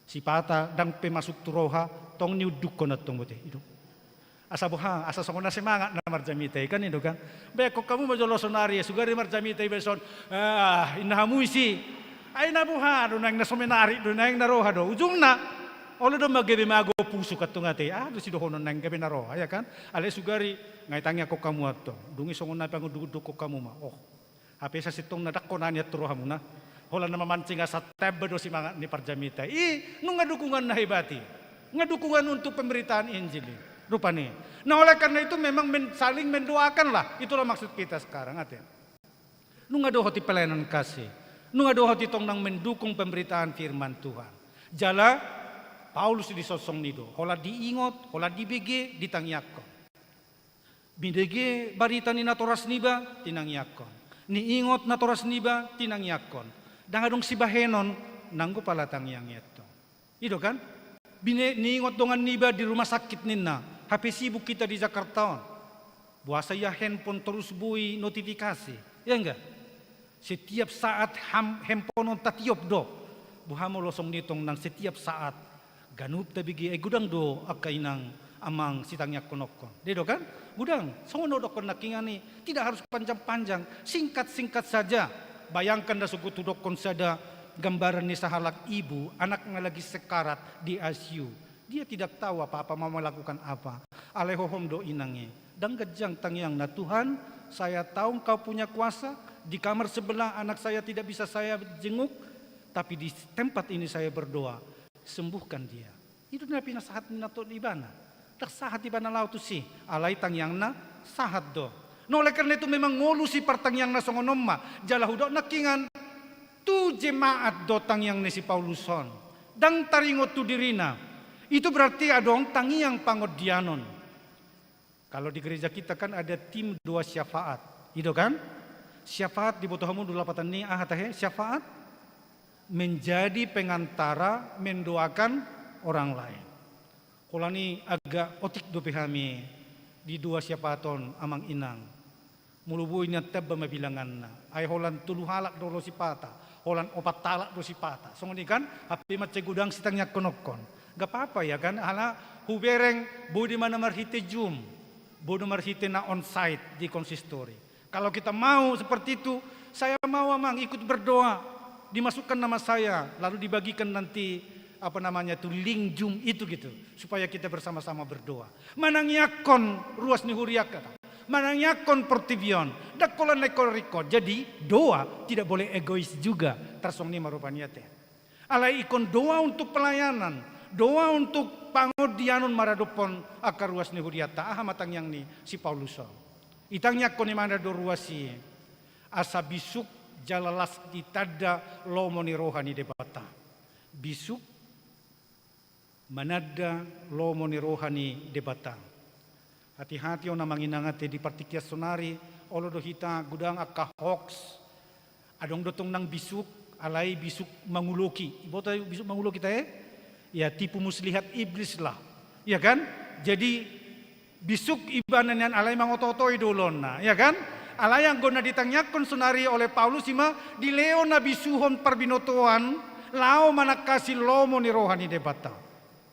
Sipata ndang pe masuk tu roha, tong niundukkon antong bote, i do. Asa boha, asa songon na semangat na marjamita i kan, i do kan. Baen hamu ma jolo sonari, sugari marjamita iba dison, ah, inna hamu isi. Ai na boha do naeng, na so menarik do naeng, na roha do. Ujungna, olo do ma gabe mago pusuk antong ate, ah, do sidohonon naeng gabe na roha, ya kan. Alai sugari, nga itangiangkon hamu antong. Dung i songon na pangunduk-undukkon hamu ma. Oh. Hape sasintongna ndang hona nian tu rohamuna. Holan na mamancing asa tamba do semangat ni parjamita i. Nunga dukungan na hebat i. Nunga dukungan untuk pemberitaan Injil i. Rupani. Nah, oleh karena itu memang men-, saling mendoakanlah. Itulah maksud kita sekarang, ate. Nunga dohot i pelayanan kasih. Nunga dohot i tong nang mendukung pemberitaan firman Tuhan. Jala Paulus dison songon i do. Holan diingot, holan dibege, ditangiangkon. Binege barita ni natoras niba, tinangiangkon. Niingot natoras niba, tinangiangkon. Ndang adong sibahenon, nanggo pala tangiang i antong. I do kan? Bine-, niingot dongan niba di rumah sakit ninna. Hape sibuk hita di Jakarta on. Boasa ia handphone torus boi notifikasi. Iya enggak? Setiap saat ham-, handphone on tatiop do. Boha molo songon i tong nang setiap saat. Ganup tabege, ai godang do angka inang amang sitangiangkononhon. Dia do kan? Godang. Songon na hudokkon nangkiningan i, tidak harus panjang-panjang, singkat-singkat saja. Bayangkan da sogot hudokkon sada gambaran ni sahalak ibu, anaknya lagi sekarat di I C U. Dia tidak tahu apa-apa mau melakukan apa. Alai hohom do inang i. Ndang ganjang tangiangna, "Tuhan, saya tahu Engkau punya kuasa, di kamar sebelah anak saya tidak bisa saya jenguk, tapi di tempat ini saya berdoa, sembuhkan dia." I do na pinasahat ni natua ibana. Ndang sahat ibana laho tusi, alai tangiangna sahat do. Nah, oleh karena itu memang ngolu si partangiang na songon on ma, jala hudok nangkiningan tu jemaat do tangiang ni si Paulus on. Ndang taringot tu dirina. Itu berarti adong tangiang pangondianon. Kalau di gereja kita kan ada tim doa syafaat, i do kan? Syafaat, diboto hamu do lapatan ni aha tahe? Syafaat, menjadi pengantara, mendoakan orang lain. Holan i agak otik dope hami di doa syafaat on, amang inang. Molo boi nian tamba ma bilanganna. Ai holan tolu halak do olo sipata. Holan opat halak do sipata. Songon i kan, hape mansai godang sitangiangkononhon. Nggak apa-apa ya kan, ala hubereng boi do ma na marhite Zoom. Boi do marhite na onsite di konsistori. Kalau kita mau seperti itu, saya mau amang ikut berdoa. Dimasukkan nama saya, lalu dibagikan nanti apa namanya itu, link Zoom itu gitu, supaya kita bersama-sama berdoa. Manangiangkon ruas ni huria ta, manangiangkon portibi on, ndang holan na ingkon ringkot. Jadi doa tidak boleh egois juga, tarsongon i ma rupani ate. Alai ingkon doa untuk pelayanan, doa untuk pangondianon maradophon angka ruas ni hurianta. Aha ma tangiang ni si Paulus on? Itangiangkon ibana do ruas i asa bisuk jala las ditanda lomo ni roha ni Debata. Bisuk mananda lomo ni roha ni Debata. Hati-hati ho na manginang ate, di partingkian saonari, olo do hita godang angka hoax. Adong do tong nang bisuk, alai bisuk manguloki. Iboto bisuk manguloki ta, eh? Ya, tipu muslihat iblis lah. Ya kan? Jadi bisuk ibana nian, alai mangoto-otoi do ulaonna, ya kan? Alai anggo na ditangiangkon saonari oleh Paulus i ma dilehon habisuhon parbinotoan laho manangkasi lomo ni roha ni Debata.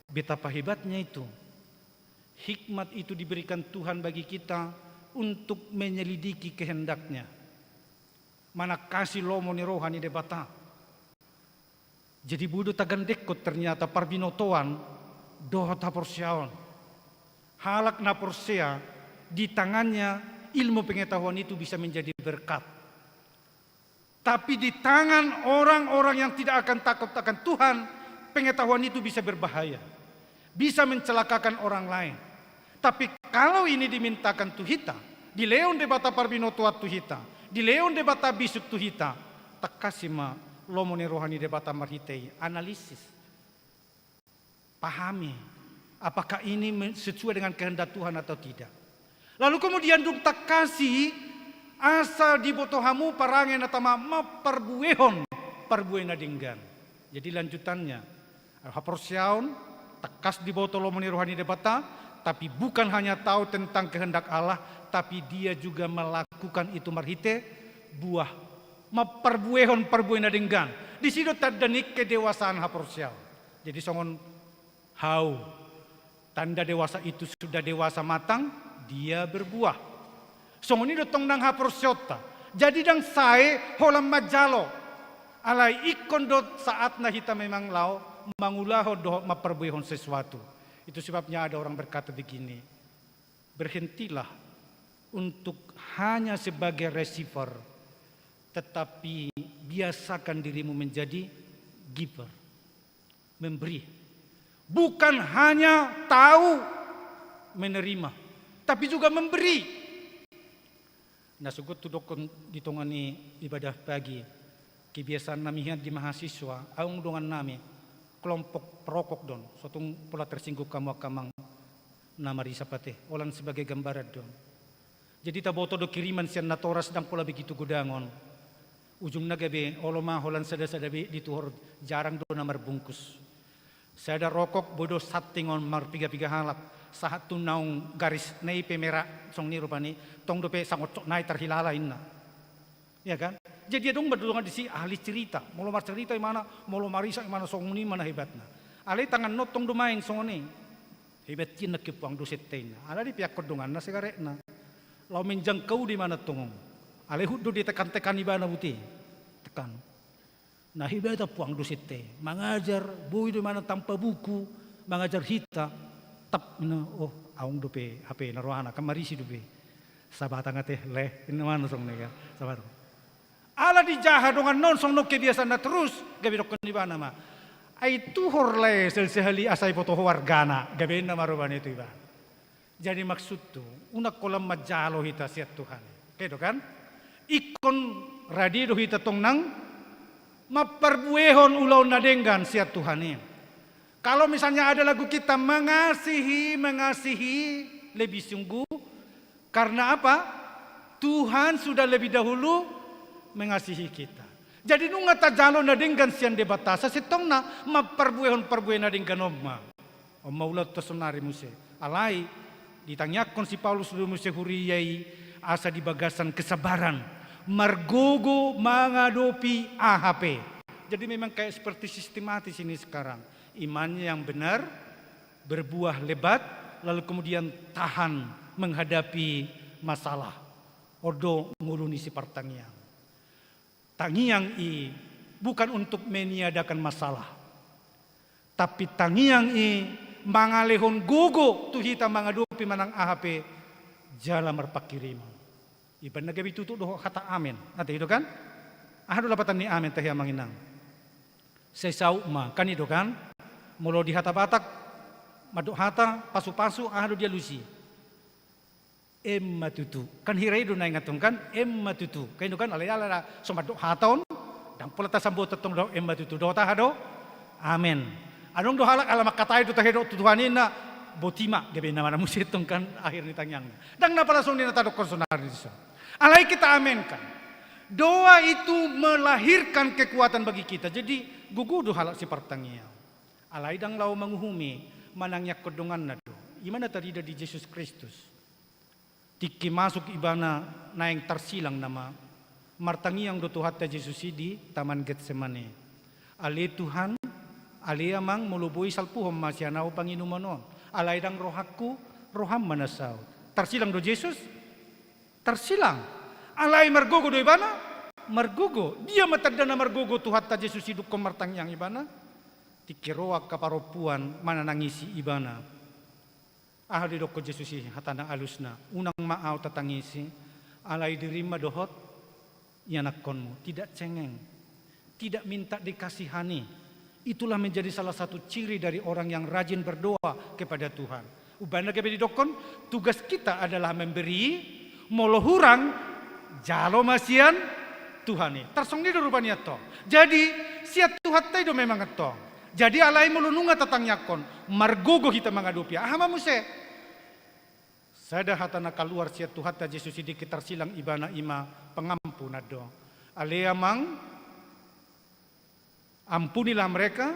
Betapa hebatnya itu. Hikmat itu diberikan Tuhan bagi kita untuk menyelidiki kehendaknya. Manangkasi lomo ni roha ni Debata. Jadi boi do tagandenghon ternyata parbinotoan dohot haporseaon. Halak na porsea, di tangannya ilmu pengetahuan itu bisa menjadi berkat. Tapi di tangan orang-orang yang tidak akan takut akan Tuhan, pengetahuan itu bisa berbahaya, bisa mencelakakan orang lain. Tapi kalau ini dimintakan tu hita, dilehon Debata parbinotoan tu hita, dilehon Debata bisuk tu hita, tangkasi ma lomo ni roha ni Debata marhite i, analisis. Pahami, apakah ini men-, sesuai dengan kehendak Tuhan atau tidak. Lalu kemudian dung tangkasi, asa diboto hamu parange na tama mamparbuehon parbue na denggan. Jadi lanjutannya, haporseaon, tangkas diboto lomo ni roha ni Debata, tapi bukan hanya tahu tentang kehendak Allah, tapi dia juga melakukan itu marhite buah, mamparbuehon parbue na denggan. Disi do tanda ni kedewasaan haporseaon. Jadi songon hau. Tanda dewasa itu sudah dewasa matang, dia berbuah. Songon i do tong nang haporseaonta. Jadi ndang sae holan manjalo. Alai ingkon do saatna hita memang laho mangulahon dohot mamparbuehon sesuatu. Itu sebabnya ada orang berkata begini, "Berhentilah untuk hanya sebagai receiver, tetapi biasakan dirimu menjadi giver." Memberi. Bukan hanya tahu menerima, tapi juga memberi. Na sogot hudokkon di tonga ni ibadah pagi, kebiasaan nami hian di mahasiswa, adong dongan nami, kelompok perokok do on, so tung pola tersinggung hamu angka amang na marisap ate, holan sebagai gambaran do on. Jadi taboto do kiriman sian natoras, ndang pola begitu godang on. Ujungna gabe olo ma holan sada-sada be dituhor, jarang do na marbungkus. Sada rokok boi do santing on marpiga-piga halak, sahat tu naung garis na i pe merah, songon i rupani, tong dope sangocok nai tarhilala inna. Ya kan? Jadi adong ma dongan disi ahli cerita, molo marcerita imana, molo marisap imana, songon i ma na hebatna. Alai tanganna on tong do main songon i. Hebat hian nangkin puang dosenta inna. Ala dipeakkon donganna sigaretna. Laho menjangkau do imana tong on. Alai huhut do ditekan-tekan ibana buti. Tekan. Na hebat puang dosenta i. Mangajar, boi do imana tanpa buku, mangajar hita. Tap, na, oh, adong dope H P na rohana, kan marisi dope. Sabatang ate, leh, inna imana songon i kan. Sabatang. Ala dijaha donganna on songon on kebiasaanna terus, gabe dokkon ibana ma, "Ai tuhor lae sahali-sahali asa iboto ho argana," gabe inna ma rupani tu ibana. Jadi maksudhu, unang holan manjalo hita sian Tuhan. Oke do kan? Ingkon rade do hita tong nang mamparbuehon ulaon na denggan sian Tuhan i. Kalau misalnya ada lagu kita mengasihi, mengasihi, lebih sungguh, karena apa? Tuhan sudah lebih dahulu mengasihi kita. Jadi nunga tajalo na denggan sian Debata, sasintongna mamparbuehon parbue na denggan on ma. On ma ulaonta sonari muse. Alai, ditangiangkon si Paulus do muse huria i asa di bagasan kesabaran, margogo mangadopi aha pe. Jadi memang kayak seperti sistematis ini sekarang. Imannya yang benar, berbuah lebat, lalu kemudian tahan menghadapi masalah. On do ngolu ni sipartangiang. Tangiang i bukan untuk meniadakan masalah. Tampit tangiang i mangalehon gogo tu hita mangadopi manang aha pe jala marpanghirimon. Ibaen na gabe tutu do hata amen. Ate i do kan? Aha do lapatan ni amen tahe amang inang? Sai saut ma, kan i do kan? Molo di hata Batak, mandok hata, pasu-pasu, aha do dialusi? Emma tutu. Kan hira i do na ingat tong kan? Emma tutu. Kan i do kan? Alai ala so mandok hata on, ndang pola tasambotan tong do emma tutu. Dohot aha do? Amen. Adong do halak ala mangkatai do tahe do tu Tuhan i na, boti ma, gabe na mana muse tong kan akhir ni tangiangna. Ndang na pala songon i na tadokkon sonari dison. Alai kita amenkan. Doa itu melahirkan kekuatan bagi kita. Jadi, gogo do halak sipartangiang. Alai ndang laho manguhumi, manangiangkon donganna do. I ma na tarida di Jesus Kristus. Tingki masuk ibana naeng tarsilang nama. Martangiang do Tuhanta Jesus i di Taman Getsemane. Ale Tuhan, ale Amang, molo boi salpuhon ma sian ahu panginuman on. Alai ndang rohangku, roham ma na saut. Tarsilang do Jesus? Tarsilang. Alai margogo do ibana? Margogo. Dia ma tanda na margogo Tuhanta Jesus i dungkon martangiang ibana? Tingki ro angka parompuan manangisi ibana. Aha do didokkon Jesus i hata na alusna? Unang ma ahu tatangisi, alai dirim ma dohot ianakkonmu. Tidak cengeng, tidak minta dikasihani. Itulah menjadi salah satu ciri dari orang yang rajin berdoa kepada Tuhan. Umbaen na gabe didokkon, tugas kita adalah memberi, molo hurang, jalo ma sian Tuhan i. Tarsongon i do rupani antong. Jadi, sian Tuhanta i do memang antong. Jadi alai molo nunga tatangiangkon, margogo hita mangadopi. Aha ma muse? Sada hata na kaluar sian Tuhanta Jesus i tingki tarsilang ibana i ma pengampunan do. Ale Amang, ampunilah mereka,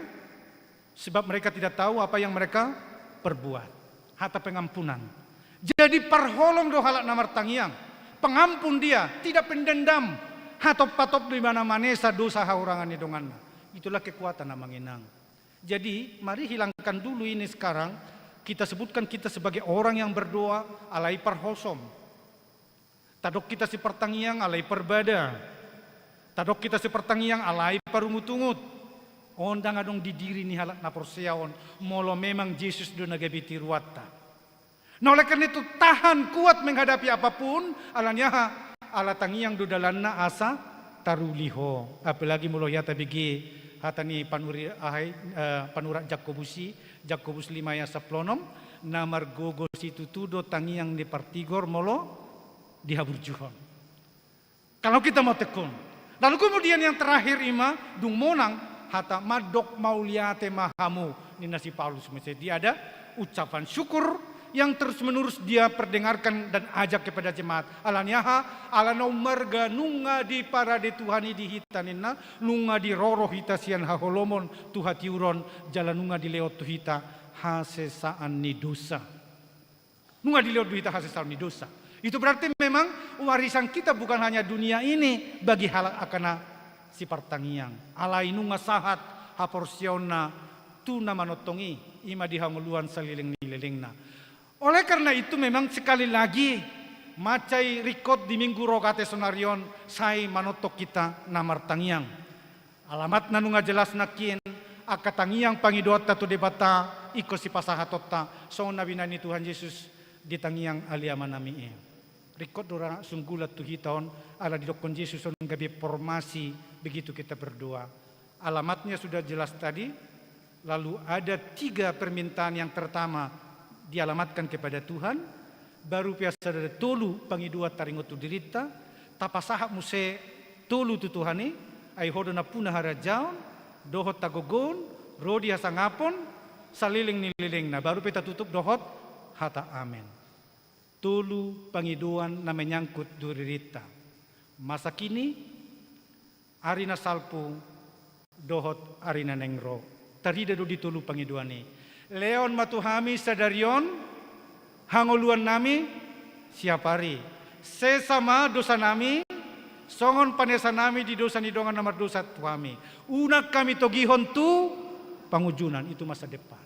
sebab mereka tidak tahu apa yang mereka perbuat. Hata pengampunan. Jadi parholong do halak na martangiang. Pengampun dia, tidak pendendam. Hatop-hatop do ibana manesa dosa hahurangan ni donganna. Itulah kekuatan amang inang. Jadi, mari hilangkan dulu ini sekarang. Kita sebutkan kita sebagai orang yang berdoa, alai parhosom. Tadok kita sipartangiang, alai parbada. Tadok kita sipartangiang, alai parungut-ungut. On ndang adong di diri ni halak na porsea on, molo memang Jesus do na gabe tiruanta. Nah, oleh karena itu, tahan kuat menghadapi apapun, ala ni aha? Ala tangiang do dalanna asa taruli ho. Apalagi molo hea tabege hata ni panuri-, ahai, eh, panurat Jakobus i, Jakobus lima ayat sampulu onom, na margogo situtu do tangiang ni partigor molo dihaburjuhon. Kalau kita mau tekun. Lalu kemudian yang terakhir i ma, dung monang, hata mandok mauliate ma hamu, ninna si Paulus muse. Dia ada ucapan syukur yang terus-menerus dia perdengarkan dan ajak kepada jemaat. Ala ni aha? Ala na ummarga nunga diparade Tuhan i di hita ninna, nunga diroro hita sian haholomon tu hatiuron, jala nunga dilehon tu hita hasesaan ni dosa. Nunga dilehon tu hita hasesaan ni dosa. Itu berarti memang warisan kita bukan hanya dunia ini bagi halak angka na sipartangiang. Alai nunga sahat haporseaonna tu na manongtong i, i ma di hangoluan saleleng ni lelengna. Oleh karena itu memang sekali lagi, mansai ringkot di Minggu Rogate saonari on, sai manongtong hita na martangiang. Alamatna nunga jelas nangkin, angka tangiang pangidoanta tu Debata, ingkon sipasahatonta, songon na binahen ni Tuhan Jesus di tangiang Ale Amanami i. Ringkot do ra sunggulan tu hita on, ala didokkon Jesus on gabe formasi, begitu kita berdoa. Alamatnya sudah jelas tadi, lalu ada tiga permintaan yang pertama dialamatkan kepada Tuhan, baru pe asa ada tolu pangidoan taringot tu dirinta, tapasahat muse tolu tu Tuhan i, ai Ho do nampuna harajaon, dohot hagogoon, ro di hasangapon, saleleng ni lelengna, baru pe tatutup dohot hata amen. Tolu pangidoan na menyangkut tu dirinta. Masa kini, ari na salpu, dohot ari na naeng ro. Tarida do di tolu pangidoan i. Lehon ma tu hami sadari on hangoluannami siapari. Sesa ma dosanami, songon panesanami di dosa ni dongan na mardosa tu hami. Unang hami togihon tu pangunjunan, itu masa depan.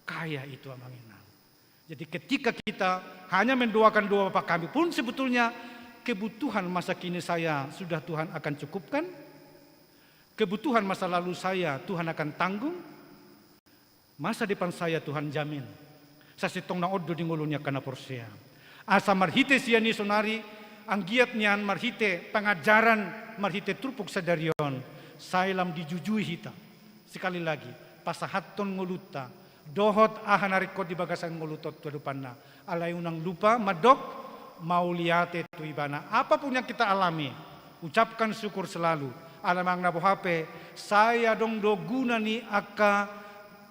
Kaya itu, amang inang. Jadi ketika kita hanya mendoakan doa Bapa Kami pun, sebetulnya kebutuhan masa kini saya sudah Tuhan akan cukupkan. Kebutuhan masa lalu saya Tuhan akan tanggung. Masa depan saya Tuhan jamin. Sasintongna on do di ngolu ni angka na porsea. Asa marhite sian i sonari, anggiat nian marhite pangajaran, marhite turpuk sadari on, sai lam dijujui hita. Sekali lagi, pasahathon ngolunta, dohot aha na ringkot di bagasan ngolunta tu adopanna. Alai unang lupa mandok, mauliate tu Ibana. Apapun yang kita alami, ucapkan syukur selalu. Ala manang na boha pe, sai adong do guna ni angka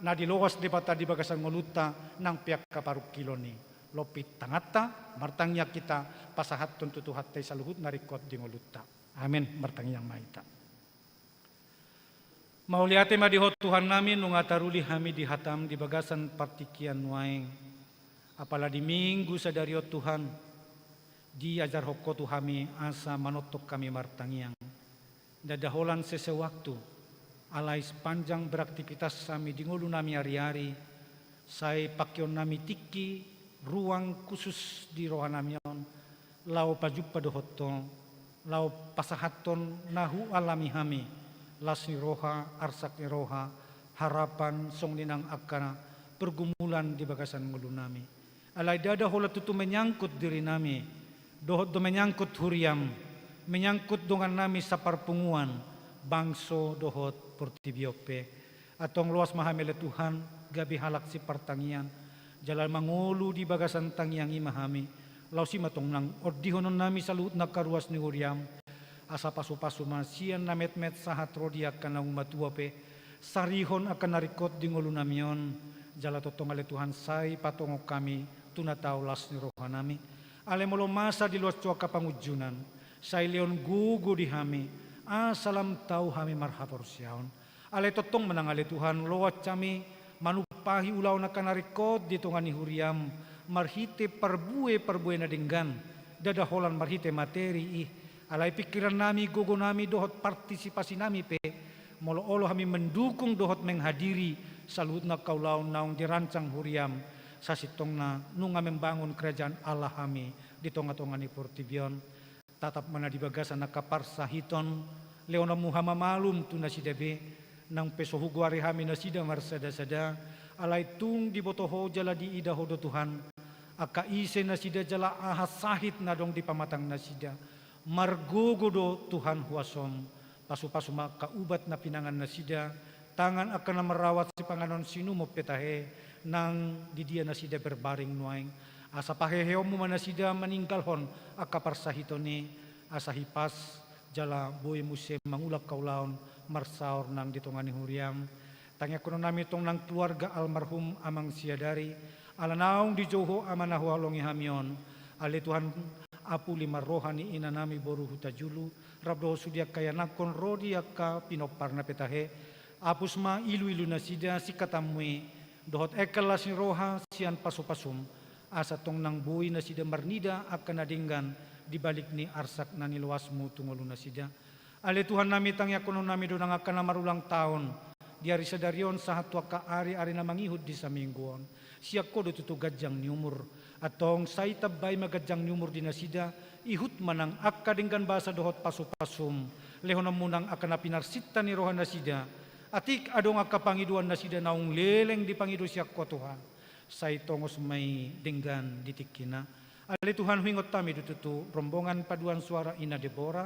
na diloas Debata di bagasan ngolunta, nang pe angka parungkilon i. Lompit tanganta, martangiang hita, pasahathon tu Tuhanta i saluhut na ringkot di ngolunta. Amen. Martangiang ma hita. Mauliate ma di Ho Tuhannami, nunga taruli hami di hataM di bagasan partingkian nuaeng. Apala di Minggu sadari on Tuhan, diajarhon Ho tu hami asa manongtong hami martangiang. Ndada holan sese waktu, alai sepanjang beraktivitas hami di ngolunami ari-ari, sai pangkeonnami tingki, ruang khusus di rohanami on, laho pajumpa dohot Ho, laho pasahathon na hualami hami, las ni roha, arsak ni roha, harapan, songon i nang angka pergumulan di bagasan ngolunami. Alai ndada holan tutu menyangkut dirinami, dohot do menyangkut huriaM, menyangkut dongannami saparpunguan, bangso dohot portibi on pe. Antong loas ma hami ale Tuhan, gabe halak sipartangiang, jala mangolu di bagasan tangiang i ma hami, laos i ma tong nang ondihononnami saluhut nangkaruas ni huriaM, asa pasupasu ma sian na metmet sahat ro di angka naung matua pe, sarihon angka na ringkot di ngolunami on, jala tongtong ale Tuhan sai patongon hami tu na tau las ni rohanami. Alai molo masa diloas tu angka pangunjunan, sai lehon gogo di hami, asa lam tau hami marhaporseaon. Alai tongtong ma nang ale Tuhan, loas hami manumpahi ulaon angka na ringkot di tonga ni huriaM, marhite parbue-parbue na denggan, ndada holan marhite materi i, alai pingkirannami, gogonami dohot partisipasinami pe, molo olo hami mendukung dohot menghadiri saluhut nangka ulaon naung dirancang huriaM, sasintongna nunga membangun kerajaan Allah hami di tonga-tonga ni portibi on. Tatap ma na di bagasan angka parsahiton, lehononmu hamamalum tu nasida be, nang pe so hugoari hami nasida marsada-sada, alai tung diboto Ho jala diida Ho do Tuhan, angka ise nasida jala aha sahit na adong di pamatang nasida, margogo do Tuhan huasoM, pasupasu ma angka ubat na pinangan nasida, tangan angka na marawat sipanganon sinumon pe tahe, nang di dia nasida berbaring nuaeng, asa paheheonmu ma nasida maninggalhon angka parsahiton i, asa hipas jala boi muse mangula angka ulaon marsaor nang di tonga ni huriaM. Tangiangkononnami tong nang keluarga almarhum Amang Siadari, ala naung dijou Ho Ama na huhaholongi hami on, ale Tuhan, apuli ma roha ni inanami boru Hutajulu, rap dohot sude angka ianakhon ro di angka pinomparna pe tahe, apus ma ilu-ilu nasida singkatanmu i, dohot engkel las ni roha sian pasu-pasuM, asa tong nang boi nasida marnida angka na denggan di balik ni arsak na niloasmu tu ngolu nasida. Ale Tuhannami, tangiangkononnami do nang angka na marulang taon di ari sadari on sahat tu angka ari-ari na mangihut di saminggu on. Sian Ho do tutu ganjang ni umur. Antong sai tambai ma ganjang ni umur di nasida, ihut ma nang angka denggan basa dohot pasu-pasuM, lehononmu nang angka na pinarsinta ni roha nasida, atik adong angka pangidoan nasida naung leleng dipangido sian Ho Tuhan, sai tongos ma i denggan di tingkina. Ale Tuhan, huingot hami do tutu rombongan paduan suara Ina Debora,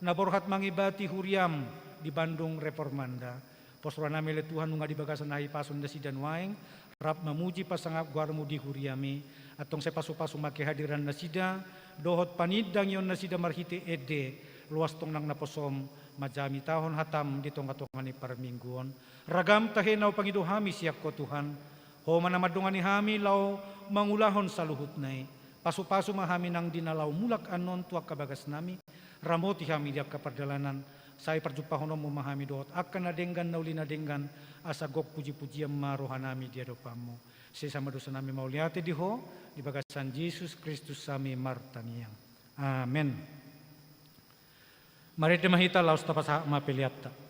na borhat mangibati huriaM di Bandung Reformanda. Pos rohanami ale Tuhan nunga di bagasan hahipason nasida nuaeng, rap mamuji pasangap goarMu di huriaMi, antong sai pasu-pasu ma kehadiran nasida, dohot panindangion nasida marhite ende, loas tong nang naposoM, manjamitahon hataM di tonga-tonga ni parmingguon. Ragam tahe na hupangido hami sian Ho Tuhan, Ho ma na mandongani hami laho mangulahon saluhutna i. Pasu-pasu ma hami nang di na laho mulak annon tu angka bagasnami, ramoti hami di angka pardalanan, sai parjumpahononmu ma hami dohot angka na denggan na uli na denggan, asa gok puji-pujian ma rohanami di adopanMu. Sesa ma dosanami, mauliate di Ho, di bagasan Jesus Kristus hami martangiang. Amen. Marende ma hita laos tapasahat ma peleanta.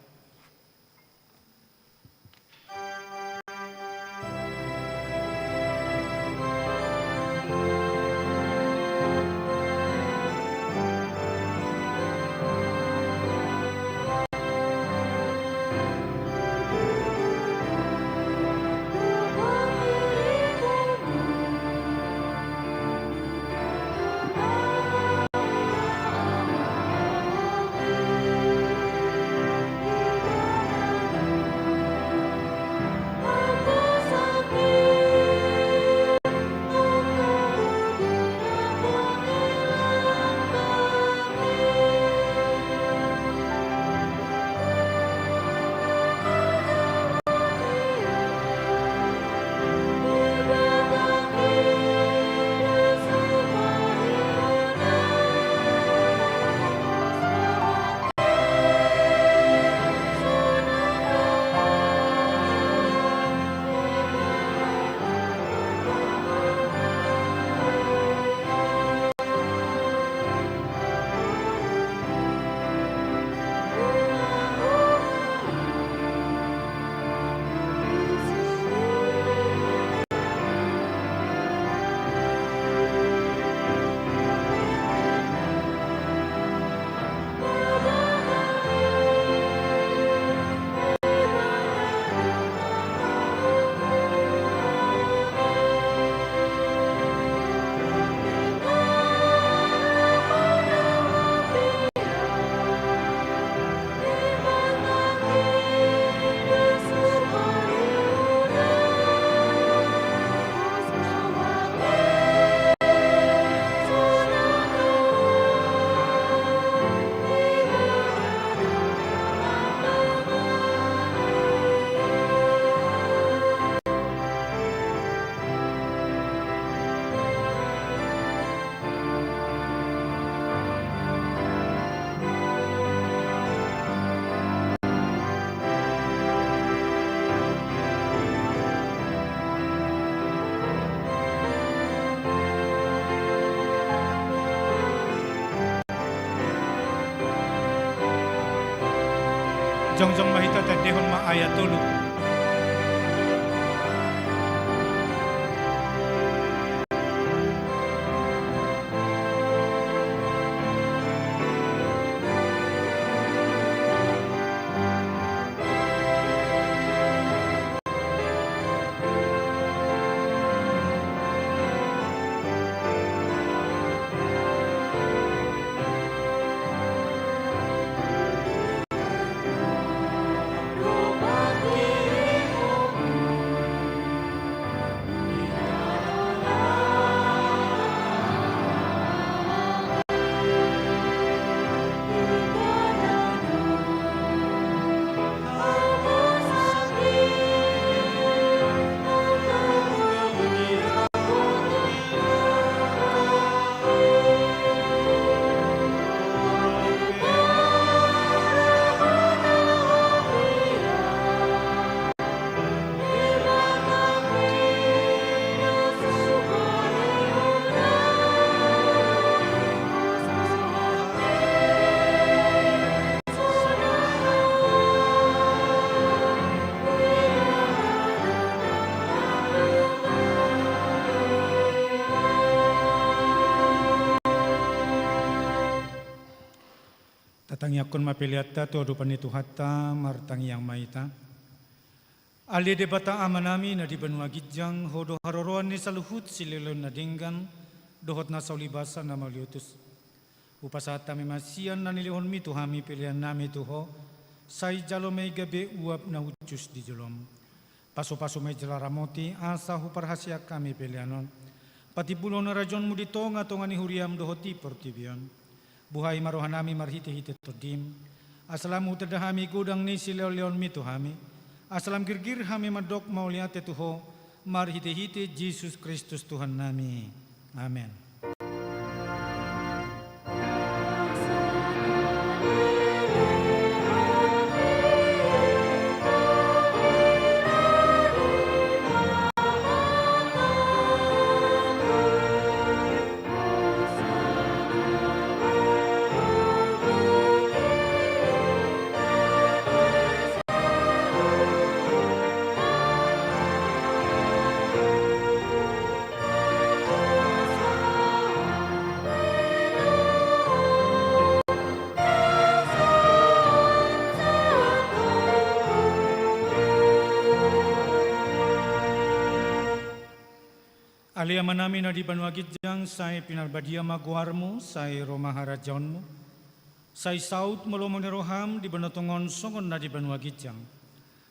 Jongjong ma hita, tandehon ma ayat tolu. Tatangiangkon ma peleanta tu adopan ni Tuhanta, martangiang ma hita. Ale Debata Amanami na di banua ginjang, Ho do haroroan ni saluhut silehon na denggan dohot na saulibasa na mauliutus. Hupasahat hami ma sian na nilehonmi tu hami peleannami tu Ho, sai jalo ma i gabe uap na uncus di jolom. Pasupasu ma i jala ramoti, asa huparhaseang hami pelean on patimbulhon harajaonmu di tongatonga ni huriam dohot di portibi on. Buhai ma rohanami marhitehite Tondim, asa lam hutanda hami godang ni silehonlehonmi tu hami, asa lam girgir hami mandok mauliate tu Ho, marhitehite Jesus Kristus Tuhannami. Amen. Ale Amanami na di banua ginjang, sai pinarbadia ma goarmu, sai ro ma harajaonmu, sai saut ma lomo ni roham di banua tonga on songon na di banua ginjang.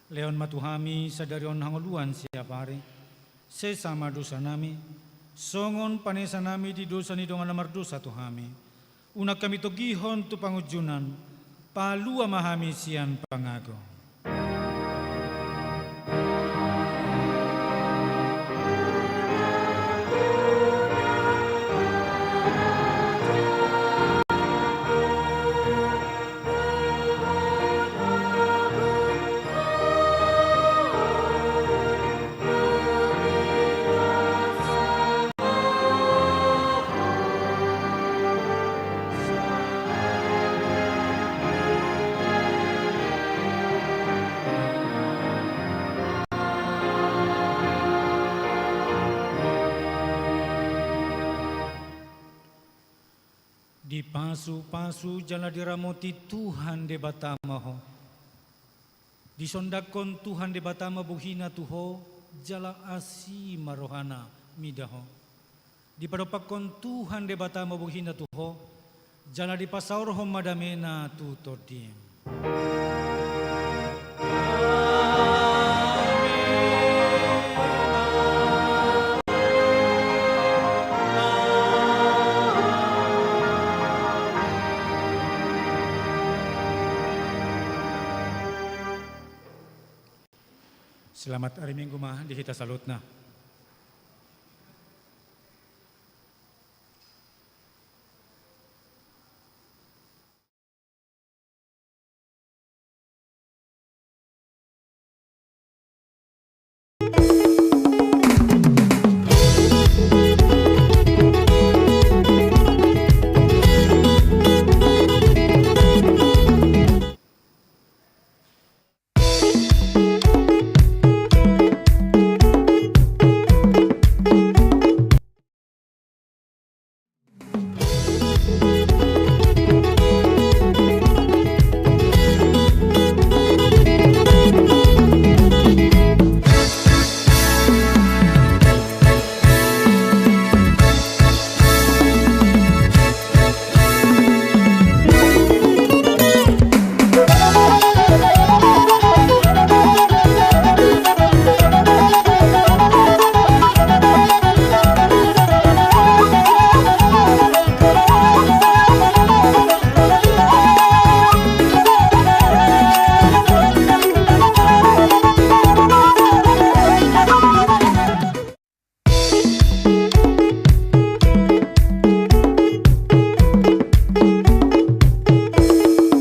Lehon ma tu hami sadari on hangoluan siapari. Sesa ma dosanami, songon panesanami di dosa ni dongan na mardosa tu hami. Unang hami togihon tu pangunjunan, palua ma hami sian pangago. Dipasupasu jala diramoti Tuhan Debata ma ho. Disondangkon Tuhan Debata ma bohina tu ho, jala asi ma rohana mida ho. Dipadompakkon Tuhan Debata ma bohina tu ho, jala dipasaorhon ma damena tu tondim. Selamat ari Minggu ma di hita saluhutna.